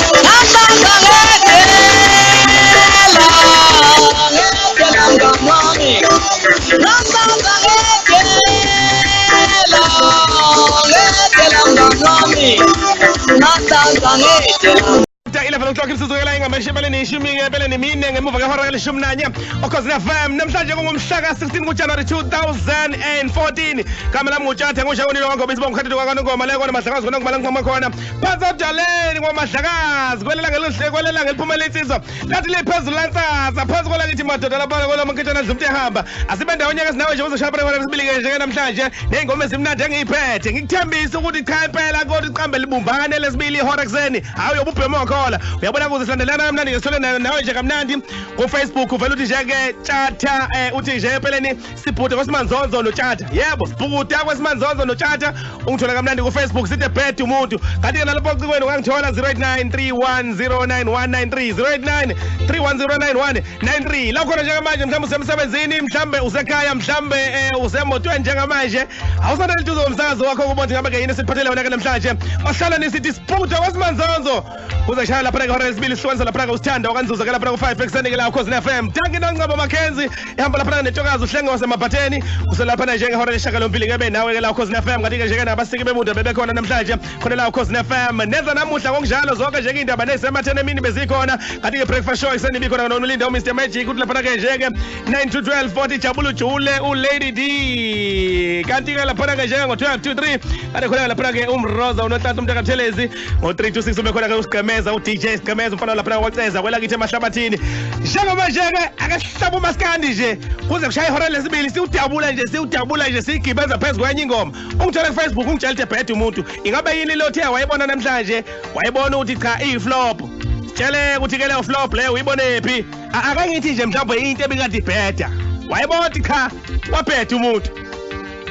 11 o'clock imsizukela ingamashumi neshumi ngempela nemine ngemuva kwehora leshumi nanye Ukhozi FM. Namhlanje kungumhla ka-16 kuJanuary 2014. Gama lami nguTshatha ngushawonile wangoba isibongo khathi kwaNongoma le kona Madlakazi khona ngibala ngicoma khona phansi odaleni kwaMadlakazi kwelelanga elihle kwelelanga eliphumela insizwa lathi liphezulu lansasa phansi kwelakithi madoda lapha kwelamaketshana adla umuntu ehamba. Asibe ndawonye ke sinawe nje uzoshaya phela lesibili ke nje namhlanje ney'ngoma ezimnandi engiyiphethe. Ngikuthembisa ukuthi cha impela kodwa iqambe libumbane lesibili ihora ekuseni. Hawu yobubhema wakhola uyabona kuze silandelana kamnandi ngesithole nawe nje kamnandi ku-Facebook uvela uthi nje ke Tshatha uthi nje empeleni sibhude kwesimanzonzo noTshatha. Yebo, sibhukuda kwesimanzonzo noTshatha, ungithola kamnandi ku-Facebook sithi bed umuntu. Kanti-ke nalapho ocikweni ungangithola 089 3109193 089 3109193 la khona njengamanje. Mhlawumbe usemsebenzini, mhlawumbe usekhaya, mhlawumbe usemotweni njengamanje, awusandele eduze komsakazo wakho kubona ngabe ke yini esiphathele wena ke namhlanje. Ohlala nisithi sibhukuda kwesimanzonzo kuze kushaya lapha ngehora lesibili sihlukanisa lapha usithanda wakanzuza ke lapha ku-5 ekuseni ke la Ukhozi FM. Danki Nongcebo Mackenzie ihamba lapha nentokazi uhlenge wasemabhatheni uselapha nje ngehora lesishiyagalombili kebe nawe ke la Ukhozi FM. Kanti ke nje ke nabasiki bemuda bebekhona namhlanje khona la Ukhozi FM neza namuhla ngokunjalo zonke nje indaba nezematheni emini bezikhona. Kanti ke breakfast show ekuseni ibikhona noNolinda uMr Magic uthi lapha ke nje ke 9 to 12 40 Jabulu Jule uLady D. Kanti ke lapha ke nje ngo-12 to 3 kanti khona lapha ke uMroza uNonhlanhla umntakathelezi ngo-3 to 6 ube khona ke uSigqemeza uDJ Sigqemeza umfana lapha kwaceza kwelakithi emahlabathini. Njengoba nje ke akasihlaba umaskandi nje kuze kushaya ihora lesibili siwudabula nje siwudabula nje siyigibeza phezu kwenye ingoma. Ungithola ku-Facebook ungitshela ukuthi ebheda umuntu ingabe yini lo othe wayibona namhlanje, wayibona ukuthi cha iyi-flop. Sitshele ukuthi ke leyo flop leyo uyibone phi. Akangithi nje mhlawumbe into ebikade ibheda wayibona ukuthi cha wabheda umuntu.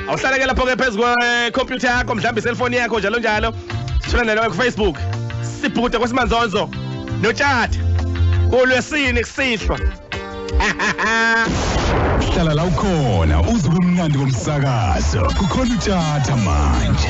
Awuhlale ke lapho ke phezu kwekhompyutha yakho mhlawumbe iselfoni yakho njalo njalo. Sithola nawe ku-Facebook sibhukude kwesimanzonzo noTshatha kulwesine kusihlwa. Hlala la ukhona uzwe ubumnandi bomsakazo kukhona uTshatha manje.